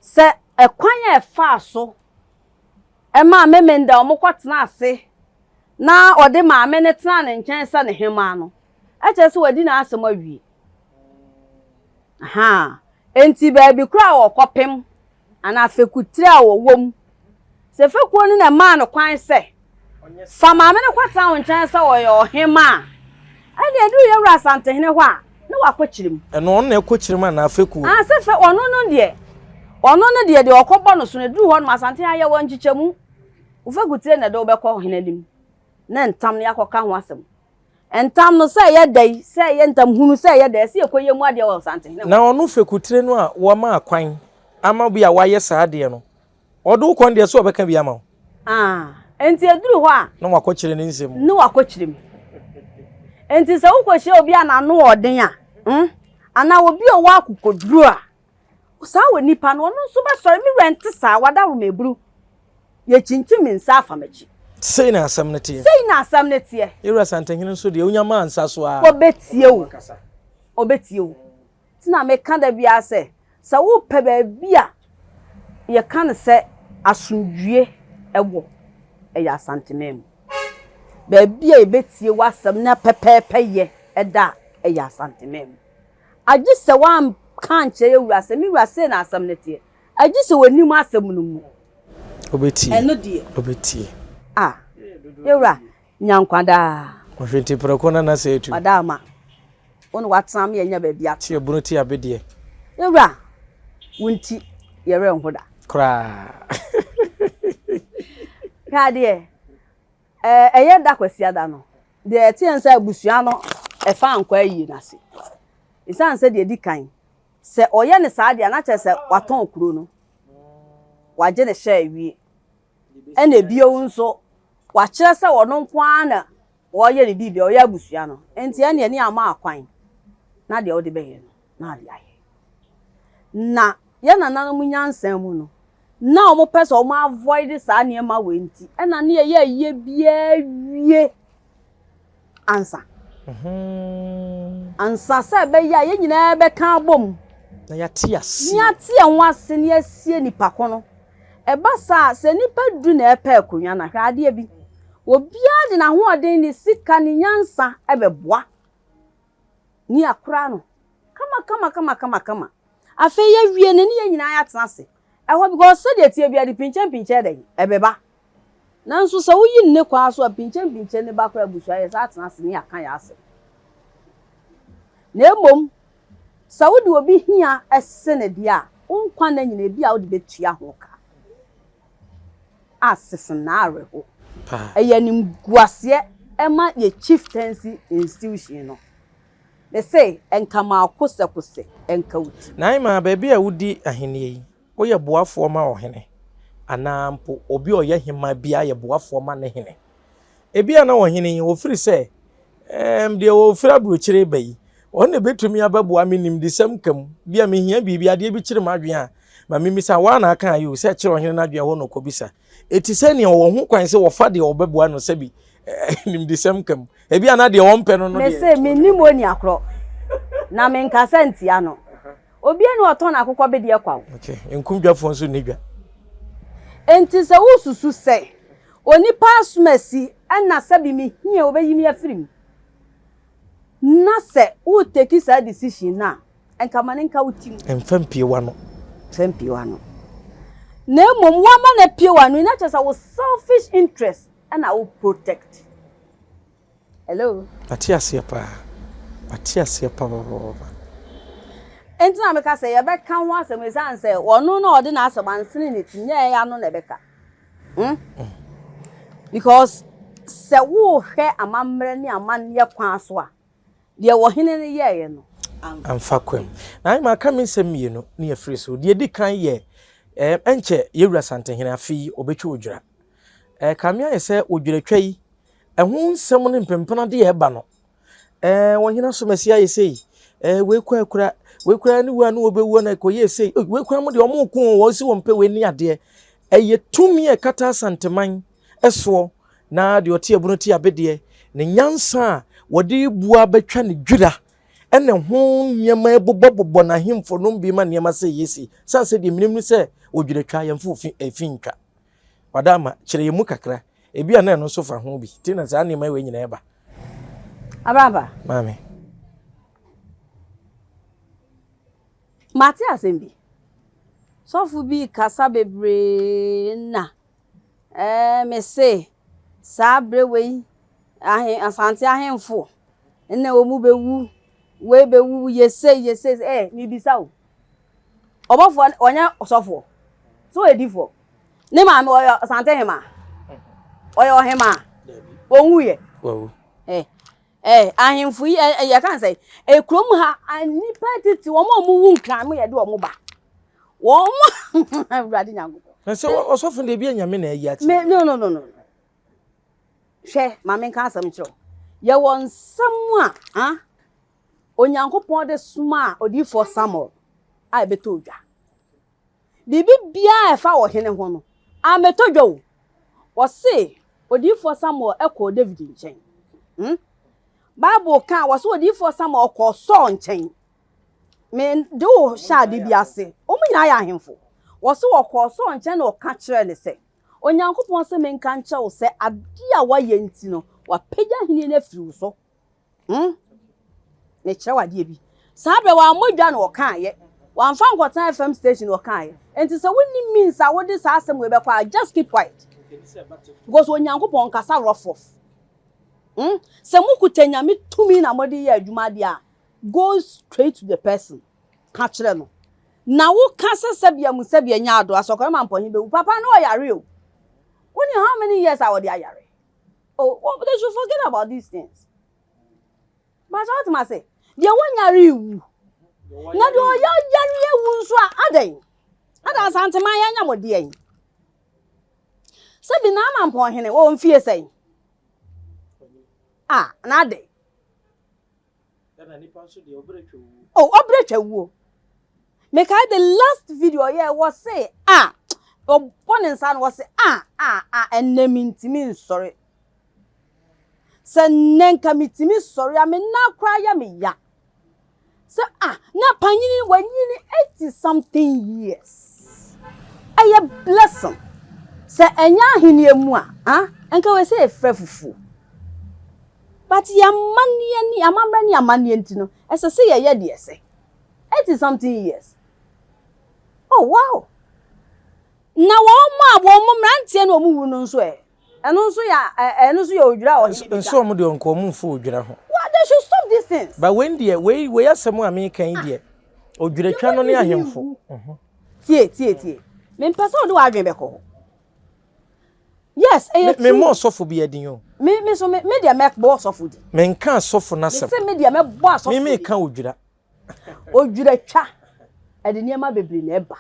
sɛ ɛkwan a ɛfaa so maa Memenda wɔkɔtenaa ase na ɔde maame no tenaa ne nkyɛn sɛ ne hemmaa no, ɛkyerɛ sɛ wadi n'asɛm awie. Ahaa, enti baabi koraa a wɔkɔpem anaa fekutire a wɔwɔ mu. Sɛ fekuo no na ɛmaa no kwan sɛ, fa maame no kɔtena wo nkyɛn sɛ ɔyɛ ɔhemmaa a, ɛnneɛ ɛduru yɛn wura Asantehene hɔ a, na wakɔ kyerɛ mu. Ɛno ɔno na ɛkɔ kyerɛ mu anaa fekuo? Ah, sɛ fɛ, ɔno no deɛ, ɔno no deɛ, deɛ ɔkɔbɔ no so no, ɛduru hɔ nom Asantehene ayɛ wɔn nkyekyɛmu. Wo fekutire na ɛde wo bɛkɔ ɔhene anim, na ntam no yɛakɔka ho asɛm. Ntam no, sɛ ɛyɛ dɛ, sɛ ɛyɛ ntam hunu, sɛ ɛyɛ dɛ, ɛsɛ yɛkɔyɛ mu adeɛ wɔ Asantehene hɔ. Na ɔno fekutire no a wɔmaa kwan ama bi a wayɛ saa adeɛ no, ɔde wo kɔ no deɛ, sɛ ɔbɛka bi ama wo? Ah, enti ɛduru hɔ a. Na wakɔkyerɛ ne nsɛm mu. Na wakɔkyerɛ mu. Enti sɛ wokɔhyia obi a n'ano wɔ den a, hmm, anaa obi a ɔwɔ akokoduro a, Saa onipa no, ɔno nso bɛsɔre. Me wura nte saa, w'adaworoma eburu. Yɛkyinkyim me nsa afa m'akyi. Sei na asɛm no teɛ. Sei na asɛm no teɛ. Yɛwura Santehene nso deɛ, wonya maa nsa so ara. Ɔbɛtie wo. Ɔbɛtie wo. Nti na meka da biara sɛ, sɛ wopɛ baabi a yɛka no sɛ asomdwie wɔ, ɛyɛ Asanteman mu. Baabi a yɛbɛtie w'asɛm na pɛpɛɛpɛ yɛ da a, ɛyɛ Asanteman mu. Agye sɛ woanka ankyerɛ yɛn wura sɛ, 'Me wura, sei na asɛm no teɛ. Agye sɛ onim asɛm no mu. Ɔbɛtie. Ɛno deɛ. Ɔbɛtie. A, yɛn wura, nya nkwa daa. Ɔhwɛ nti prɛko na n'asɛ atu. Wadaama, wo ne watena ama yɛanya baabi atena. Te abunu te abedeɛ. Yɛn wura, wo nti yɛn werɛ nho da. Koraa. Hwɛ adeɛ, ɛyɛ da Kwasiada no, Deɛ ɛteɛ ne sɛ abusua no ɛfa ankɔ ayie no ase. Ɛsiane sɛ deɛ ɛdi kan, sɛ ɔyɛ no saa deɛ a na kyerɛ sɛ watɔn kuro no, wagye ne hyɛ awie. Ɛna bio nso, wakyerɛ sɛ ɔno nko ara na ɔyɛ ne biribi, ɔyɛ abusua no. Nti ɛneɛ ne ama akwan na deɛ wode bɛyɛ no na ade ayɛ. Na yɛn nananom nyansa mu no, na wɔpɛ sɛ wɔn avoid saa nneɛma wei nti ɛna ne yɛyɛ ayie biara wie ansa. Ansa sɛ ɛbɛyɛ a yɛn nyinaa bɛka abom. Na yɛate ase. Na yɛate yɛn ho ase na yɛasie nipa ko no. Ɛba saa sɛ nipa du na ɛpɛ akonnwa no a, hwɛ adeɛ bi. Obiara de n'ahoɔden, ne sika, ne nyansa bɛboa. Ne yɛakora no kama kama kama kama kama. Afei yɛwie no ne yɛn nyinaa yɛatena ase ɛhɔ because sɛdeɛ ɛteɛ biara de pinkyɛmpinkyɛ dɛn ɛbɛba. Nanso sɛ woyi no ne kwan so a pinkyɛmpinkyɛ no ba koraa abusua yɛsan atena ase ne yɛaka yɛn asɛm. Na mmom sɛ wode obi hia sene deɛ a, wo nkwa nna nyinaa ebi a wode bɛtua ho ka. Asese na awerɛho. Ɛyɛ animguaseɛ ɛma yɛ chieftaincy institution no. Mese nka m'akosɛkosɛ nka wo ti. Naima, baabi a wodi ahennie yi, woyɛ boafoɔ ma ɔhene, anaa mpo obi a ɔyɛ hemmaa biara yɛ boafoɔ ma ne hene. Ebia na ɔhene yi, ɔfiri sɛ, ɛɛm, deɛ ɔfiri aburokyire reba yi, ɔno na ɛbɛtumi abɛboa me nimdesɛm ka mu. Bi a mehia biribi, adeɛ bi kyere m'adwene a, ma memmisa. Woa na aka ayi o, sɛ ɛkyere ɔhene no adwene a, ɛhɔ na ɔkɔbisa. Ɛte sɛ nea ɔwɔ ho kwan sɛ wɔfa deɛ ɔbɛboa no sɛbi nimdesɛm ka mu. Ebi a na deɛ ɔmpɛ no no deɛ. Mese mennim onua korɔ, na menkasa ntia no. Obiara nni hɔ a ɔtɔn n'akokɔ bedeɛ kwa o. Okay, nkumdwafoɔ nso nni dwa. Enti sɛ wosusu sɛ onipa asomasi na sɛbi mehia obeyi me afiri mu, na sɛ wo take saa decision no a, nka ma no nka wo ti mu. Mfa mpue w'ano. Mfa mpue w'ano. Na mmom woama no apue w'ano yi, na kyerɛ sɛ wo selfish interest na wo protect. Hello. Mate aseɛ paa. Mate aseɛ papapapa. Enti na meka sɛ yɛbɛka ho asɛm esiane sɛ ɔno na ɔde n'asɛm ansene ne ti nyɛ ɛyɛ ano na ɛbɛka. Hmm? Because sɛ wohwɛ amammerɛ ne amanneɛ kwan so a, deɛ ɔhene no yɛeɛ no, amfa kwam. Na maka me nsɛm mmienu ne afiri so. Deɛ ɛdi kan yɛ, eh, ɛnkyɛ yɛwura Santehene afe yi ɔbɛtwa odwira. Eh, kame ayɛ sɛ odwiratwa yi, ɛho nsɛm ne mpempenadeɛ a ɛba no, Ɛɛ ɔhene asomasi ayɛ sei. Ɛɛ wei kɔ akura. Wei kura ne wu a ne wɔbɛwu na ɛkɔyɛ sei. Wei kura mo deɛ wɔn ko wɔn si wɔn pɛ wei ne adeɛ. Ɛyɛ tumi a ɛkata Asanteman soɔ na deɛ ɔte abunu te abedeɛ. Ne nyansa a wɔde bua bɛtwa ne dwira ɛna ho nneɛma ɛbobɔbobɔ n'ahemfo nom bi ma nneɛma sɛ yɛsi. Sane sɛ deɛ menim ne sɛ odwiratwa yɛmfa ofi efi ntwa. Wada ama kyerɛ yɛn mu kakra. Ebi a na ɛno nso fa ho bi. Ti na saa nneɛma wei nyinaa ɛba. Abraba. Maame. Mate asɛm bi. Sɔfo bi kasa bebree na ɛɛ mese saa bere wei ahe Asante ahemfo na wɔn bɛwu wei bɛwu yɛ sei yɛ sei ɛɛ mebisa o. Ɔbɔfoɔ ɔnyɛ ɔsɔfoɔ so ɔyɛ difoɔ ne maame ɔyɛ Asante hemaa ɔyɛ ɔhemaa ɔnwuiɛ ɛ ɛ ahemfo yi ɛ yɛka sɛ ekurom ha nnipa tete wɔn a wɔn wu nkran mo yɛde wɔn ba wɔn awurade nyankopɔn. Na sɛ ɔsɔfo deɛ ebi anyame na ayi akyerɛ. Me no no no no hwɛ maame nka asɛm kyerɛ yɛwɔ nsɛm a ah Onyankopɔn de somaa odiyifoɔ Samuel a ɛbɛtɔɔ dwa. Biribi biara a ɛfa ɔhene ho no, ammɛtɔ dwa o. Wɔse odiyifoɔ Samuel kɔɔ David nkyɛn. Hmm? Bible ka wɔse odiyifoɔ Samuel kɔɔ Saul nkyɛn. Me de wo hyɛ ade bi ase. Wɔn nyinaa yɛ ahemfo. Wɔse wɔkɔɔ Saul nkyɛn na ɔka kyerɛɛ no sɛ, Onyankopɔn se menka nkyerɛ wo sɛ ade a woayɛ nti no, wapagya ahenni no afiri wo so. Hmm? Mekyerɛ wo adeɛ bi. Saa berɛ wammɔ dwa na ɔkaeɛ. Wamfa nkɔtena FM station na ɔkaeɛ. Nti sɛ wonni means a wode saa asɛm wei bɛkɔ a, just keep quiet. Because Onyankopɔn nkasa rough rough. Hmm? Sɛ mokuta Nyame tumi na mode yɛ adwuma deɛ a, go straight to the person. Ka kyerɛ no. Na woka sɛ sɛbea mu sɛbea nya ado asɔkɔrɔ ma mpɔnhe bɛwu. Papa no ɔyare o. Wone how many years a wɔde ayare? Oh, well, they should forget about these things. But what must say? Deɛ wɔnyare wu. Na deɛ ɔyɛ yare ewu nso a adɛn? Ada Asanteman yɛ anya mo deɛ yi. Sɛbi na ama mpɔnhene wɔ mfie sɛn? Ah, na adɛn? Oh, ɔbrɛ twa wuo. Mekae the last video ɔyɛ wɔ se a ɔbɔ ne nsa no wɔ se a a a ɛnɛ mentumi nsɔre. Sɛ nnɛ nka metumi sɔre a me nan koraa yɛ me ya. Sɛ ah na panyini wanyini 80 something years. Ɛyɛ blessing. Sɛ ɛnyɛ ahenni mu a ah nka wɔ sɛ efrɛ fufuo. But yɛn amanneɛ ne amammerɛ ne amanneɛ nti no, ɛsɛ sɛ yɛyɛ deɛ ɛsɛ. 80 something years. Oh wow! Na wɔn a wɔn mmeranteɛ na wɔn wu no nso ɛ, ɛno nso yɛ ɛno nso yɛ odwira a ɔhene bi Nso wɔn deɛ nka wɔn mfa odwira ho. Well, they should stop these things. But wei deɛ wei wei asɛm a meka yi deɛ odwiratwa no ne ahemfo. Tie tie tie. Mempɛ sɛ wode w'adwene bɛkɔ hɔ. Yes, ɛyɛ true. Me mmɔ ɔsɔfo bi adin o. Me me so me me deɛ mɛbɔ ɔsɔfo di. Me nka asɔfo n'asɛm. Me se me deɛ mɛbɔ asɔfo di. Me me ka odwira. Odwira twa ɛde nneɛma bebree na ɛba.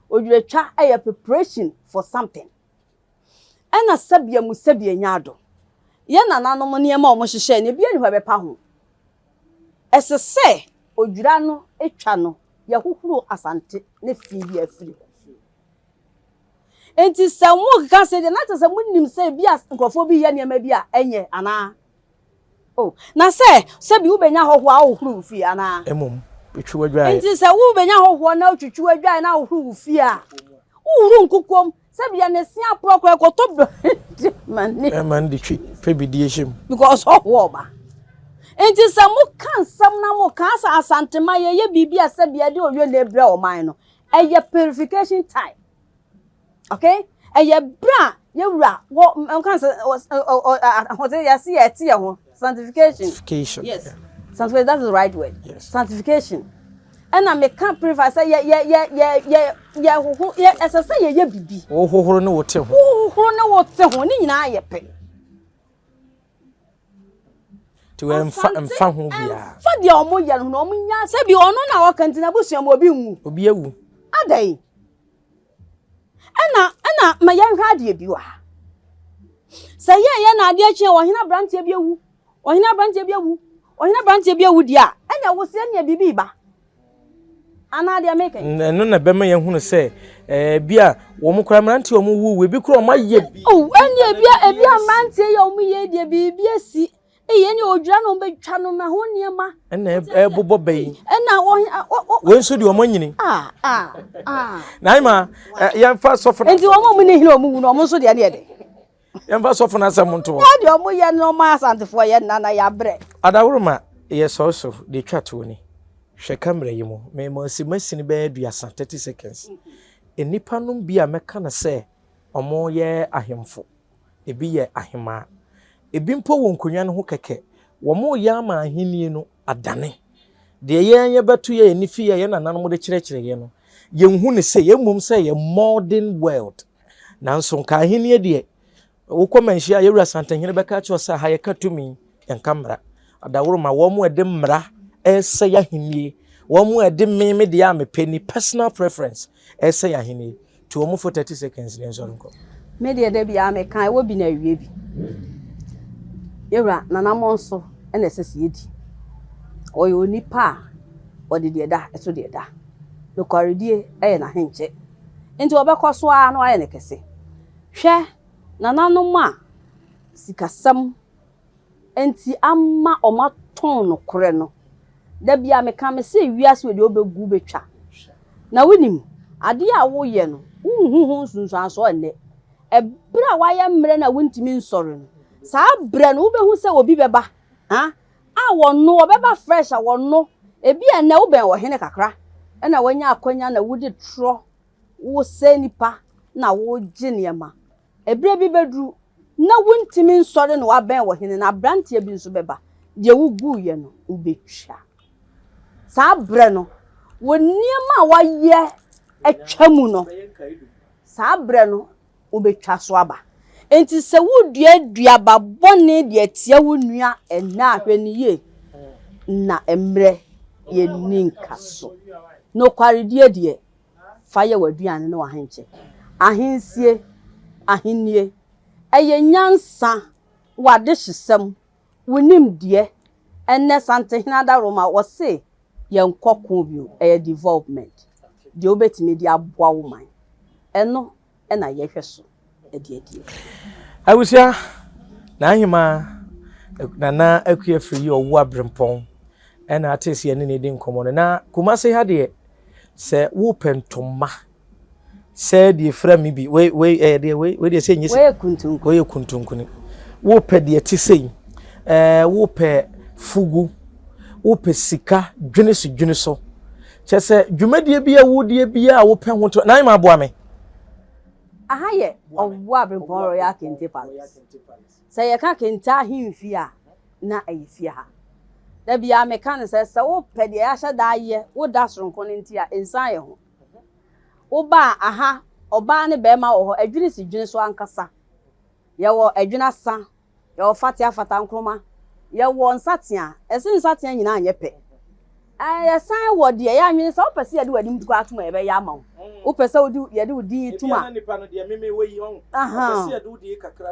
Odwira twa ɛyɛ preparation for something. Ɛna sɛbea mu sɛbea nya ado. Yɛ nananom nneɛma a wɔn hyehyɛ no ebi ani hɔ ɛbɛpa ho. Ɛsɛ sɛ odwira no twa no yɛhohoro asante ne fi bi afiri hɔ. Enti sɛ mokeka sɛ deɛ na kyerɛ sɛ monim sɛ ebi a nkurɔfoɔ bi yɛ nneɛma bi a ɛnyɛ anaa? Oh, na sɛ sɛbi wobɛnya hɔhoɔ a wohohoro wo fie anaa? Mmom, twitwi w'adwaeɛ. Enti sɛ wobɛnya hɔhoɔ na wotwitwi w'adwaeɛ na wohohoro wo fie a, wohohoro nkukuom sɛbi yɛ ne se aporɔ koraa kɔtɔ brɛ ma ne. Ɛma no de twi pɛ bidie hyɛ mu. Because hɔhoɔ ɔba. Enti sɛ moka nsɛm na moka asɛ Asantema yɛyɛ biribi a sɛbi ɛde owie na ɛbrɛ ɔman no, Ɛyɛ purification time. Okay? Ɛyɛ berɛ a yɛwura wɔ nka sɛ ahote yɛse yɛte yɛ ho sanctification. Sanctification. Yes. Sanctification, that's the right word. Yes. Sanctification. Ɛna meka prefa sɛ yɛ yɛ yɛ yɛ yɛ yɛ hoho yɛ ɛsɛ sɛ yɛyɛ bibi. Wohohoro ne wote ho. Wohohoro ne wote ho ne nyinaa yɛ pɛ. Nti wɔmfa mfa ho biara. Ɛmfa deɛ wɔn yɛ no na wɔn nya sɛ bi ɔno na ɔka nti n'abusua mu obi nwu. Obi awu. Adɛn? Ɛna ɛna ma yɛnhwɛ adeɛ bi wɔ ha. Sɛ yɛyɛ na adeɛ kye a ɔhene aberanteɛ bi awu, ɔhene aberanteɛ bi awu, ɔhene aberanteɛ bi awu deɛ a, ɛna ɛwɔ sɛ ɛnea biribi ba. Anaa deɛ meka yi. Ɛno na ɛbɛma yɛahunu sɛ ɛɛ bi a wɔn koraa mmeranteɛ a wɔn wuwu ebi koraa wɔn ayɛ bi. Oh, ɛnea ebi a ebi a mmeranteɛ yi a wɔn yɛ deɛ biribi asi. Eyi ɛne odwira na wɔbɛtwa no na ho nneɛma. Ɛna ɛbobɔ bɛ yi. Ɛna wɔ ɔ ɔ. Wei nso deɛ wɔn anyini. Ah ah ah. Na ayima yɛnfa sɔfo. Nti wɔn a wɔn ni hene wɔn wu no wɔn nso deɛ ne yɛ de. Yɛnfa sɔfo no asɛm nto hɔ. Yɛ deɛ wɔn yɛ no wɔn asantefoɔ yɛ nna na yɛabrɛ. Adaworoma yɛ sɔre so deɛ twa toɔ ni. Hwɛ camera yi mu. Mema asimasini bɛyɛ aduasa, 30 seconds. Nnipa nom bi a mɛka no sɛ wɔyɛ ahemfo. Ebi yɛ ahemaa. Ebi mpo wɔ nkonnwa no ho kɛkɛ. Wɔreyɛ ama ahenni no adane. Deɛ yɛn yɛbɛto yɛn ani fi a yɛn nananom de kyerɛkyerɛ yɛn no, yɛnhu no sei, mmom sɛ yɛ modern world. Nanso nka ahenni deɛ, wokɔ manhyia a, yɛwura Santehene bɛka akyerɛ sɛ ha yɛka tumi, yɛnka mmara. Adaworoma, wɔn a ɛde mmara ɛresɛe ahenni, wɔn a ɛde me me deɛ a mepɛ ni, personal preference ɛresɛe ahenni. To wɔn fo 30 seconds ne nsɔre nkɔ. Me deɛ da biara meka ɛwɔ bi na awie bi. Yɛwura nanammɔn so na ɛsɛ sɛ yɛdi. Ɔyɛ onipa a ɔde deɛ da ɛto deɛ da. Nokwaredie yɛ n'ahenkyɛ. Nti ɔbɛkɔ so ara na wayɛ no kɛse. Hwɛ nananom a sikasɛm nti ama wɔatɔn nokorɛ no. Da biara meka mese wiase wei deɛ wobɛgu wobɛtwa. Na wonim, adeɛ a woyɛ no wonhu ho nsunsuansoɔ nnɛ. Ɛberɛ a woayɛ mmerɛ no a wontumi nsɔre no, saa berɛ no wobɛhu sɛ obi bɛba ha a wɔno wɔbɛba fresh a wɔno ebi a nnɛ wobɛn ɔhene kakra ɛna wanya akwanya na wode torɔ wosɛe nipa na wogye nneɛma. Ɛberɛ bi bɛduru na wontumi nsɔre na woabɛn ɔhene no, aberanteɛ bi nso bɛba, deɛ woguiɛ no, wobɛtwa. Saa berɛ no, wo nneɛma a woayɛ atwa mu no, saa berɛ no, wobɛtwa so aba. Enti sɛ wodua aduaba bɔne de atia wo nua ɛnnɛ a, hwɛ no yie, na mmerɛ yɛnni nka so. Nokwaredie deɛ, fa yɛ w'aduane ne w'ahenkyɛ. Ahensie, ahennie, ɛyɛ nyansa, w'adehyesɛm, wo nimdeɛ. Ɛnnɛ Santehene Adaworoma wɔse yɛnkɔ ko bio, ɛyɛ development, deɛ wobɛtumi de aboa wo man. Ɛno na yɛhwɛ so de adi akyire. Abusua, N'ahemaa Nana Akua Afriyie ɔwo Abrempɔn ɛna ate sɛ yɛne no redi nkɔmmɔ no. Na Kumase ha deɛ, sɛ wopɛ ntoma sɛ deɛ fira mi bi, wei wei ɛyɛ deɛ wei wei deɛ sɛ nyɛ Wei yɛ kuntunkuni. Wei yɛ kuntunkuni. Wopɛ deɛ te sei, ɛɛ wopɛ fugu, wopɛ sika dwene so dwene so. Kyɛ sɛ dwumadie bi a wodie bi a wopɛ ho to, na aboa me. Aha yɛ Ɔwɔ Abrempɔn Royal Kente Palace. Sɛ yɛka kente ahemfie a, na ɛyɛ fie ha. Da biara meka no sɛ, sɛ wopɛ deɛ yɛahyɛ da ayɛ wo da soronko no nti a, nsan yɛ ho. Woba a, aha, ɔbaa ne barima wɔ hɔ, adwene si dwene so ankasa. Yɛwɔ adwene asa, Yɛwɔ fatea fatankroma, yɛwɔ nsatea, ɛse nsatea nyinaa nyɛ pɛ. Ɛɛ yɛsan wɔ deɛ yɛanwene sɛ wopɛ sɛ yɛde w'anim koraa tom a yɛbɛyɛ ama wo. Wopɛ sɛ wode yɛde wo din tom a.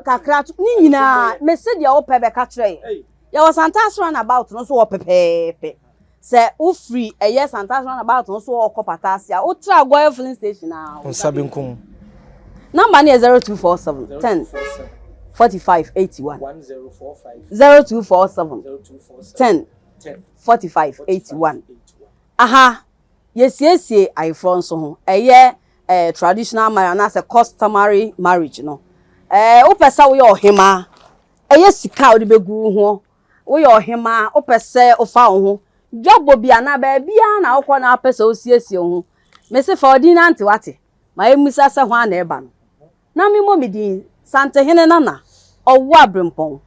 Kakra tom ne nyinaa mese deɛ wopɛ bɛka kyerɛ yɛ. Yɛwɔ Santase roundabout no nso wɔ pɛpɛɛpɛ. Sɛ wo firi ɛyɛ Santase roundabout no so ɔkɔ Pata ase a, wo tra Goil filling station a. Wo nsa benkum. Number no yɛ 0247 10 45 81. 0247 10 45 81. Aha, yɛsiesie ayeforɔ nso ho. Ɛyɛ eh, traditional marriage anaasɛ customary marriage no. Eh, wopɛ sɛ woyɛ ɔhemaa, ɛyɛ sika a wode bɛgu wo ho Woyɛ ɔhemmaa, wopɛ sɛ wofa wo ho dwabɔ bi anaa baabiara na wokɔ na wopɛ sɛ wosiesie wo ho. Mese fa wo din nante wate? Ma yɛmmisa sɛ hwan na ɛreba no. Na memmɔ me din, Santehene Nana, Ɔwɔ Aberempɔn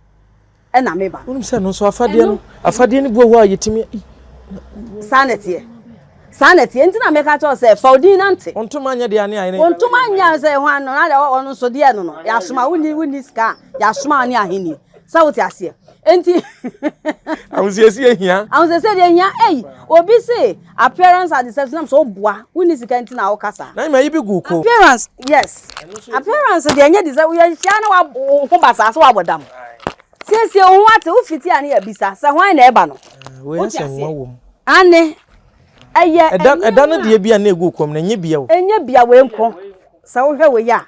na meba no. Wonim sɛ ɛno nso afadeɛ no, afadeɛ no bi wɔ hɔ a yɛtumi. Saa na ɛteɛ. Saa na ɛteɛ. Nti na meka kyerɛ wo sɛ, fa wo din nante. Wo ntoma nyɛ deɛ ne ahene. Wo ntoma nyɛ sɛ hwan no, na deɛ ɔno nso deɛ no no, yɛasoma wo, wonni sika a, yɛasoma wo ne ahennie. Sɛ wote aseɛ? Nti. Ahosiesie hia. Ahosiesie deɛ hia. Ei, obi se appearance are deception, nam sɛ woboa, wonni sika nti na woka saa. Na nyuma yi bi gu ko. Appearance, yes. Appearance deɛ nyɛ deception, yɛhyia na wo ho basaa sɛ woabɔ dam. Siesie wo ho ate, wofiti a ne yɛbisa sɛ hwan na ɛba no. Wote aseɛ? Ane, ɛyɛ ɛda ɛda no deɛ bi a na egu kɔm na ɛnyɛ bia o. Ɛnyɛ bia wei nko. Sɛ wohwɛ wei a,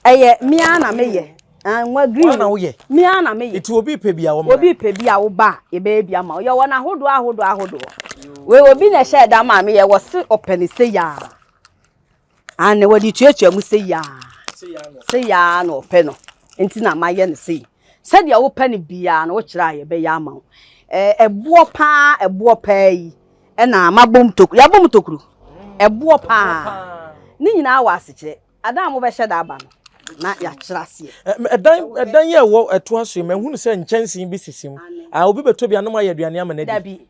ɛyɛ me ara na meyɛ. Anwa green. Wɔn na woyɛ. Me ara na meyɛ. Eti obi pɛ bi a wɔn. Obi pɛ bi a woba a yɛbɛyɛ bi ama wo. Yɛwɔ no ahodoɔ ahodoɔ ahodoɔ. Wei obi na ɛhyɛ ɛda maa meyɛ wɔse ɔpɛ ne sei aa. Aane, wɔde tuatua mu sei ara, sei ara na ɔpɛ no, nti na mayɛ no sei. Sɛdeɛ wopɛ no biara no, wokyerɛ a yɛbɛyɛ ama wo. Ɛboɔ paa, ɛboɔ paa yi, ɛna mabɔ mu tokuro, yɛabɔ mu tokuro, ɛboɔ paa. Ne nyinaa wɔ asekyerɛ. Adan a mobɛhyɛ da aba no, na yɛakyerɛ aseɛ. Ɛdan, ɛdan yi a ɛwɔ ɛtoa so yi, mahunu sɛ nkyɛnsee bi sisi mu. Ah, obi bɛtɔ bi a na moayɛ aduane ama no adi. Dabi,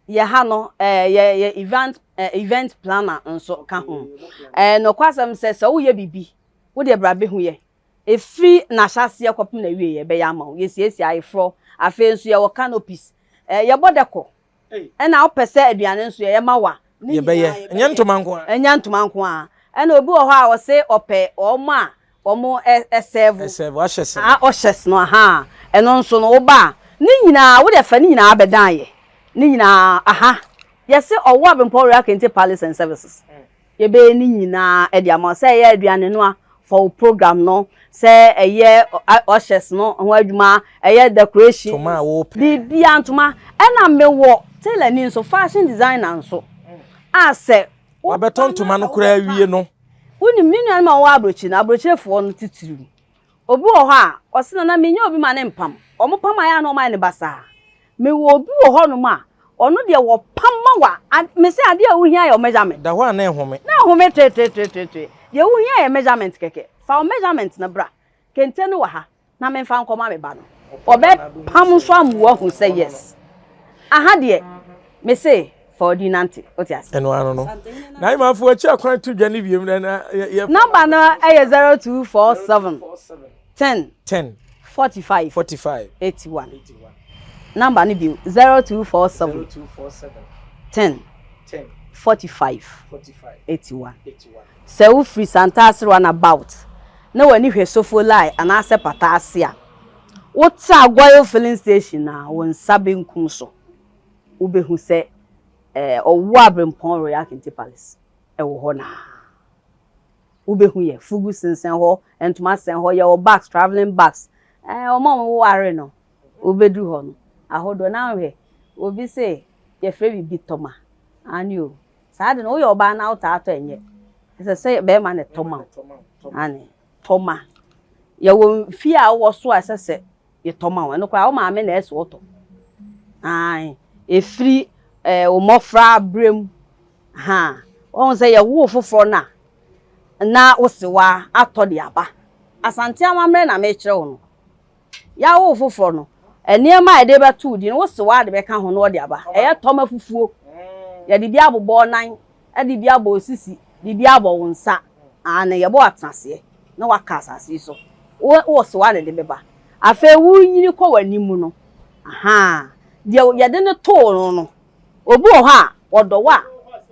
Yɛ ha no, yɛ yɛ event event planner nso ka ho. Nokwasɛm sɛ, sɛ woyɛ biribi, wo deɛ bra bɛhu yɛ. Ɛfiri n'ahyɛaseɛ kɔpem n'awieɛ, yɛbɛyɛ ama wo. Yɛsiesie ayeforɔ, afei nso yɛwɔ canopies, yɛbɔ dɛkɔ. Ɛna wopɛ sɛ aduane nso yɛyɛ ma wo a, ne nyinaa Yɛbɛyɛ. Ɛnyɛ ntoma nko ara. Ɛnyɛ ntoma nko ara. Ɛna obi wɔ hɔ a ɔse ɔpɛ wɔn a wɔn sɛɛvo. Sɛɛvo, ushers no. Ah, ushers no, ahaa. Ɛno nso no, woba a, ne nyinaa, wo deɛ fa ne nyinaa bɛdan yɛ. Ne nyinaa, aha. Yɛse ɔwɔ Abempɔn Royal Kente Palace and Services. Yɛbɛyɛ ne nyinaa de ama wo. Sɛ ɛyɛ aduane noa for wo program no, sɛ ɛyɛ ushers no ho adwuma, ɛyɛ decoration. Ntoma a wopɛ. Biribiara ntoma. Ɛna mewɔ tailor ni nso, fashion designer nso, a sɛ. Wabɛtɔ ntoma no koraa awie no. Wonim, me nuanom a wɔwɔ aburokyire no, aburokyirefoɔ no titiriw, obi wɔ hɔ a, ɔse, Nana, mennya obi ma ne mpam. Wɔpam a, ɛyɛ a na wɔayɛ no basaa. Mewɔ obi wɔ hɔnom a, ɔno deɛ wɔpam ma wo a, mese adeɛ a wohia yɛ wo measurement. Da hɔ a na ɛhome. Na ɛhome treetreetreetree. Deɛ wohia yɛ measurement kɛkɛ. Fa wo measurement no bra. Kente no wɔ ha. na memfa nkɔma me ba no, ɔbɛpam nso ama wahu sɛ yes. Aha deɛ, mese fa w'adi nante, wote ase. Ɛno ano no. Na imafo akyi akwan to dwa ne wiem na na yɛ. Number no ɛyɛ 0247 10 10 45 45 81. Number no bio 0247 10 45 81. Sɛ wofiri Santase Runabout na w'ani hwɛ Sofolai anaasɛ Pata ase a, wotra Goil Filling Station a, wo nsa benkum so, wobɛhu sɛ Ɔwɔ Aberempɔn Royal Kente Palace wɔ hɔ no ara. Wobɛhu yɛ, fugu sensɛn hɔ, ntoma sɛn hɔ, yɛwɔ bags, travelling bags, wɔn a wɔware no, wobɛduru hɔ no, ahodoɔ. Na wohwɛ, obi se yɛfrɛ biribi tɔma, aane o, Saa ade no, woyɛ ɔbaa na wotaa tɔ ɛnyɛ. Ɛsɛ sɛ bɛrima na ɛtɔ ma wo. Ane, tɔ ma. Yɛwɔ mfie a wowɔ so a ɛsɛ sɛ yɛtɔ ma wo. Ɛno koraa wo maame na ɛsɛ wotɔ. Ae, ɛfiri eh, wo mmɔfra berɛ mu. Ha, wɔn sɛ yɛwo foforɔ no a, na wo sewa atɔ de aba. Asante amammerɛ na mekyerɛ wo no. Yɛawo wo foforɔ no, nneɛma a yɛde bɛto wo din no, wo sewa de bɛka ho na ɔde aba. Ɛyɛ tɔma fufuo. Yɛde bi abobɔ wo nan, de bi abɔ wo sisi, de bi abɔ wo nsa. Aane, yɛbɔ wo atenaseɛ na woaka asase yi so. Wo wo sewa na ɛde bɛba. Afei worenyini kɔ w'anim no, ahaa, deɛ yɛde no too no no, obi wɔ hɔ a, ɔdɔ wo a,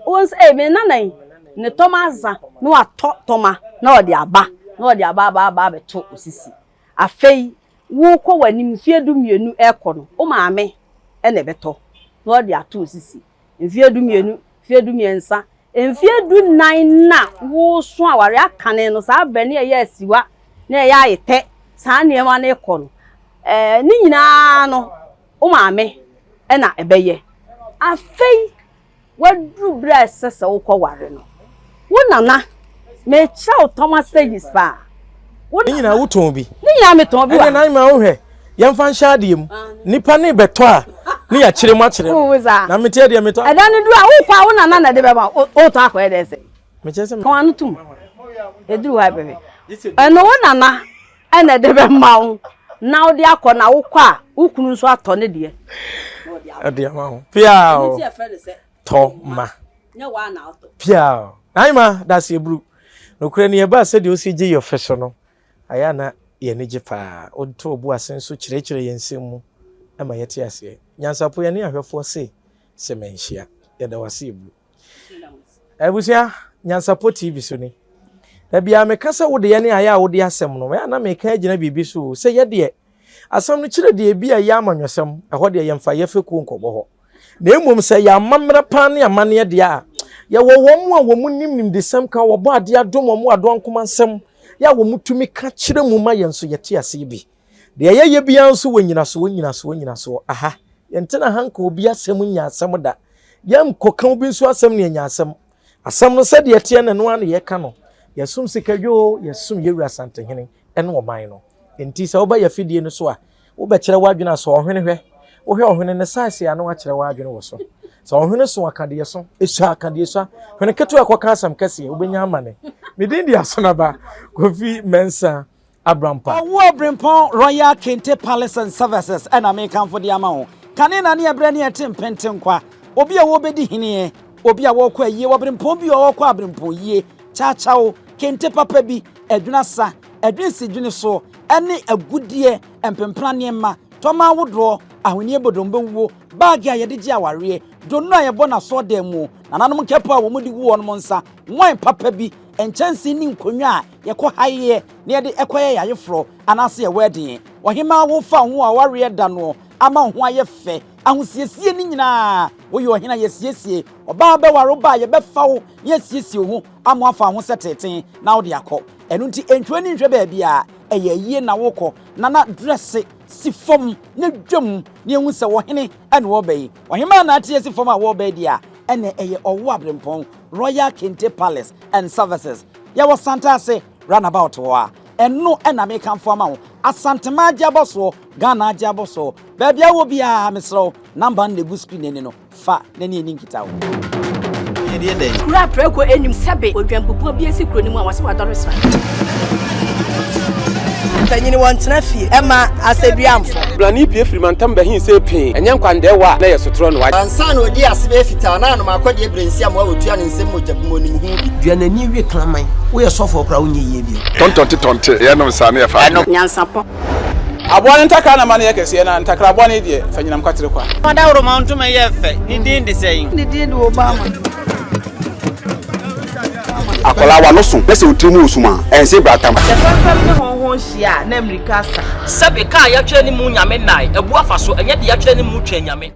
wobɛhu sɛ, ei, me nana yi, ne tɔma asa, na watɔ tɔma na ɔde aba, na ɔde aba aba aba abɛto wo sisi. Afei worekɔ w'anim mfeɛ dumienu rekɔ no, wo maame na ɛbɛtɔ na ɔde ato wo sisi. Mfeɛ dumienu, mfeɛ dumiɛnsa, mfeɛ dunan na woreso awareɛ akane no, saa berɛ no ɛyɛ asiwa na ɛyɛ ayetɛ, saa nneɛma no rekɔ no, ɛɛ ne nyinaa no, wo maame na ɛbɛyɛ. Afei Woaduru berɛ a ɛsɛ sɛ wokɔware no. Wo nana, mekyerɛ wo tɔma stages paa. Wo nana. Ne nyinaa wotɔn bi. Ne nyinaa metɔn bi wa. Ɛnna nan ma wohwɛ, yɛmfa nhyɛ adeɛ mu. Nipa ne bɛtɔ a, ne yɛakyerɛ mu akyerɛ no. Na meteɛ deɛ metɔ. Ɛda no duru a, wokɔ a wo nana na ɛde bɛma wo. Wotɔ akɔyɛ dɛn sɛ? Mekyerɛ sɛ. Ka w'ano tom. Ɛduru hɔ a bɛhwɛ. Ɛno wo nana na ɛde bɛma wo na wode akɔ na wokɔ a wo kunu nso atɔ ne deɛ na ɔde ama wo. Pia o, tɔ ma. Nyɛ waa na atɔ. Piaw! Naima, dase aburu. Nokorɛ ni, ɛbaa sɛdeɛ wosi gye yɛ fɛ so no, ayɛ a na yɛn ani gye paa. Woto wo bo ase nso kyerɛkyerɛ yɛn nsɛm mu ma yɛte aseɛ. Nyansapo, yɛne ahwɛfoɔ se sɛ manhyia. Yɛda wo ase aburu. Abusua, Nyansapɔ TV so ni. Da biara meka sɛ wode yɛne ayɛ a wode asɛm no, ɛyɛ a na meka agyina biribi so o, sɛ yɛdeɛ, asɛm no kyerɛ deɛ ebi a ɛyɛ amanyɔsɛm, ɛhɔ deɛ yɛmfa yɛ fekuo nkɔbɔ hɔ. Na mmom sɛ ɛyɛ amammerɛ paa ne amanneɛ deɛ a, yɛwɔ wɔn a wɔn nim nimdesɛm ka, wɔbɔ adeɛ adom wɔn adoankoma nsɛm, yɛ a wɔn tumi ka kyerɛ mu ma yɛn nso yɛte aseɛ bi. Deɛ yɛyɛ biara nso wɔ nyinasoɔ, nyinasoɔ, nyinasoɔ. Aha, yɛntena ha nka obi asɛm nyɛ asɛm da. Yɛnkɔka obi nso asɛm na yɛanya asɛm. Asɛm no sɛdeɛ ɛteɛ no, ɛno ara na yɛka no. Yɛsom Sikadwo, yɛsom Yɛwura Asantehene ne ɔman no. Enti sɛ woba yɛn afidie no so a, wobɛkyerɛ w'adwene a, sɔ ɔhwene hwɛ. Wohwɛ ɔhwene no size a na woakyerɛ w'adwene wɔ so. Sɛ ɔhwene so akadeɛ so, esua akadeɛ sua. Hwene ketewa ɛkɔka asɛm kɛseɛ, wobɛnya amane. Me din de Asonaba Kofi Mensah. Abrampa. Ɔwo Abirempɔn Royal Kente Palace and Services na mekamfo de ama wo. Kane na ne ɛberɛ ne ɛte mpentenkwa. Obi a wɔrebɛdi heneɛ, obi a wɔrekɔ ayie, ɔberempɔn bi a ɔrekɔ aberempɔn yie, kyakyaw, kente papa bi, adwene asa, adwene si dwene so, ne agudeɛ, mpempena nneɛma, tɔma ahodoɔ, ahweneɛ bodombɛwuo, baage a yɛde gye awareɛ, donno a yɛbɔ no asɔɔdan mu, nananom nkɛpɔ a wɔde gu wɔn nsa, wine papa bi, nkyɛnsee ne nkonnwa a yɛkɔ haeɛ na yɛde kɔyɛ yɛn ayeforɔ anaasɛ yɛn wɛɛden. Ɔhemaa wo fa wo ho awareɛ da no ama wo ho ayɛ fɛ. Ahosiesie no nyinaa, woyɛ ɔhene a yɛsiesie. Ɔbaa bɛware wo ba a yɛbɛfa wo na yɛasiesie wo ho ama woafa wo ho sɛ teetee na wode akɔ. Ɛno nti ntwa w'ani nhwɛ baabiara, ɛyɛ ayie na worekɔ. Nana drɛse si fam na dwam na yɛhu sɛ ɔhene na ɔreba yi. Ɔhemaa na ate asi fam a wɔreba yi deɛ a, ɛnna ɛyɛ Ɔwo Aberempɔn Royal Kente Palace and Services. Yɛwɔ Santase roundabout hɔ a, ɛno na mekamfo ama wo. Asanteman agye abɔsoɔ, Ghana agye abɔsoɔ. Baabi a wowɔ biara, mesrɛ wo, number no na ɛgu screen no ani no, fa na ne yɛnni nkitaho. Kuro a prako nnim sɛbe odwanbubuo bi asi kuro no mu a wɔse wadɔre sra. Mpanyin wɔntena fie ɛma asɛduamfo. Brane pue firi mantam bɛhe sɛ pee, ɛnyɛ nkwandɛɛwa a na ɛyɛ sotorɔ no. Ansa na ɔdii ase bɛyɛ fitaa na anom akɔdeɛ berɛ nsi amoa wɔtua ne nsam mogya bi mu ɔnim ho bi. Dua n'ani we kraman. Woyɛ sɔfoɔ koraa wonyɛ yie bio. Tɔntɔnte tɔnte, yɛnom saa na yɛfa adeɛ. Nyansapɔ. Aboa no ntakra na ma no yɛ kɛseɛ, na ntakra bɔne deɛ, fa nyinam kwatere kwa. Ɔdawuroma ntoma yɛ fɛ, ne din de sɛn? Ne din de Obama. Akwadaa w'ano so na sɛ wo tiri mu wɔ sum a, ɛnse bratam. Sɛ fɛmfɛm ne hɔnhɔn hyia a, na mmirika asa. Sɛbe, ka a yɛatwerɛ ne mu Nyame nnae, abu afa so, ɛnyɛ deɛ yɛatwerɛ ne mu Twɛn Nyame.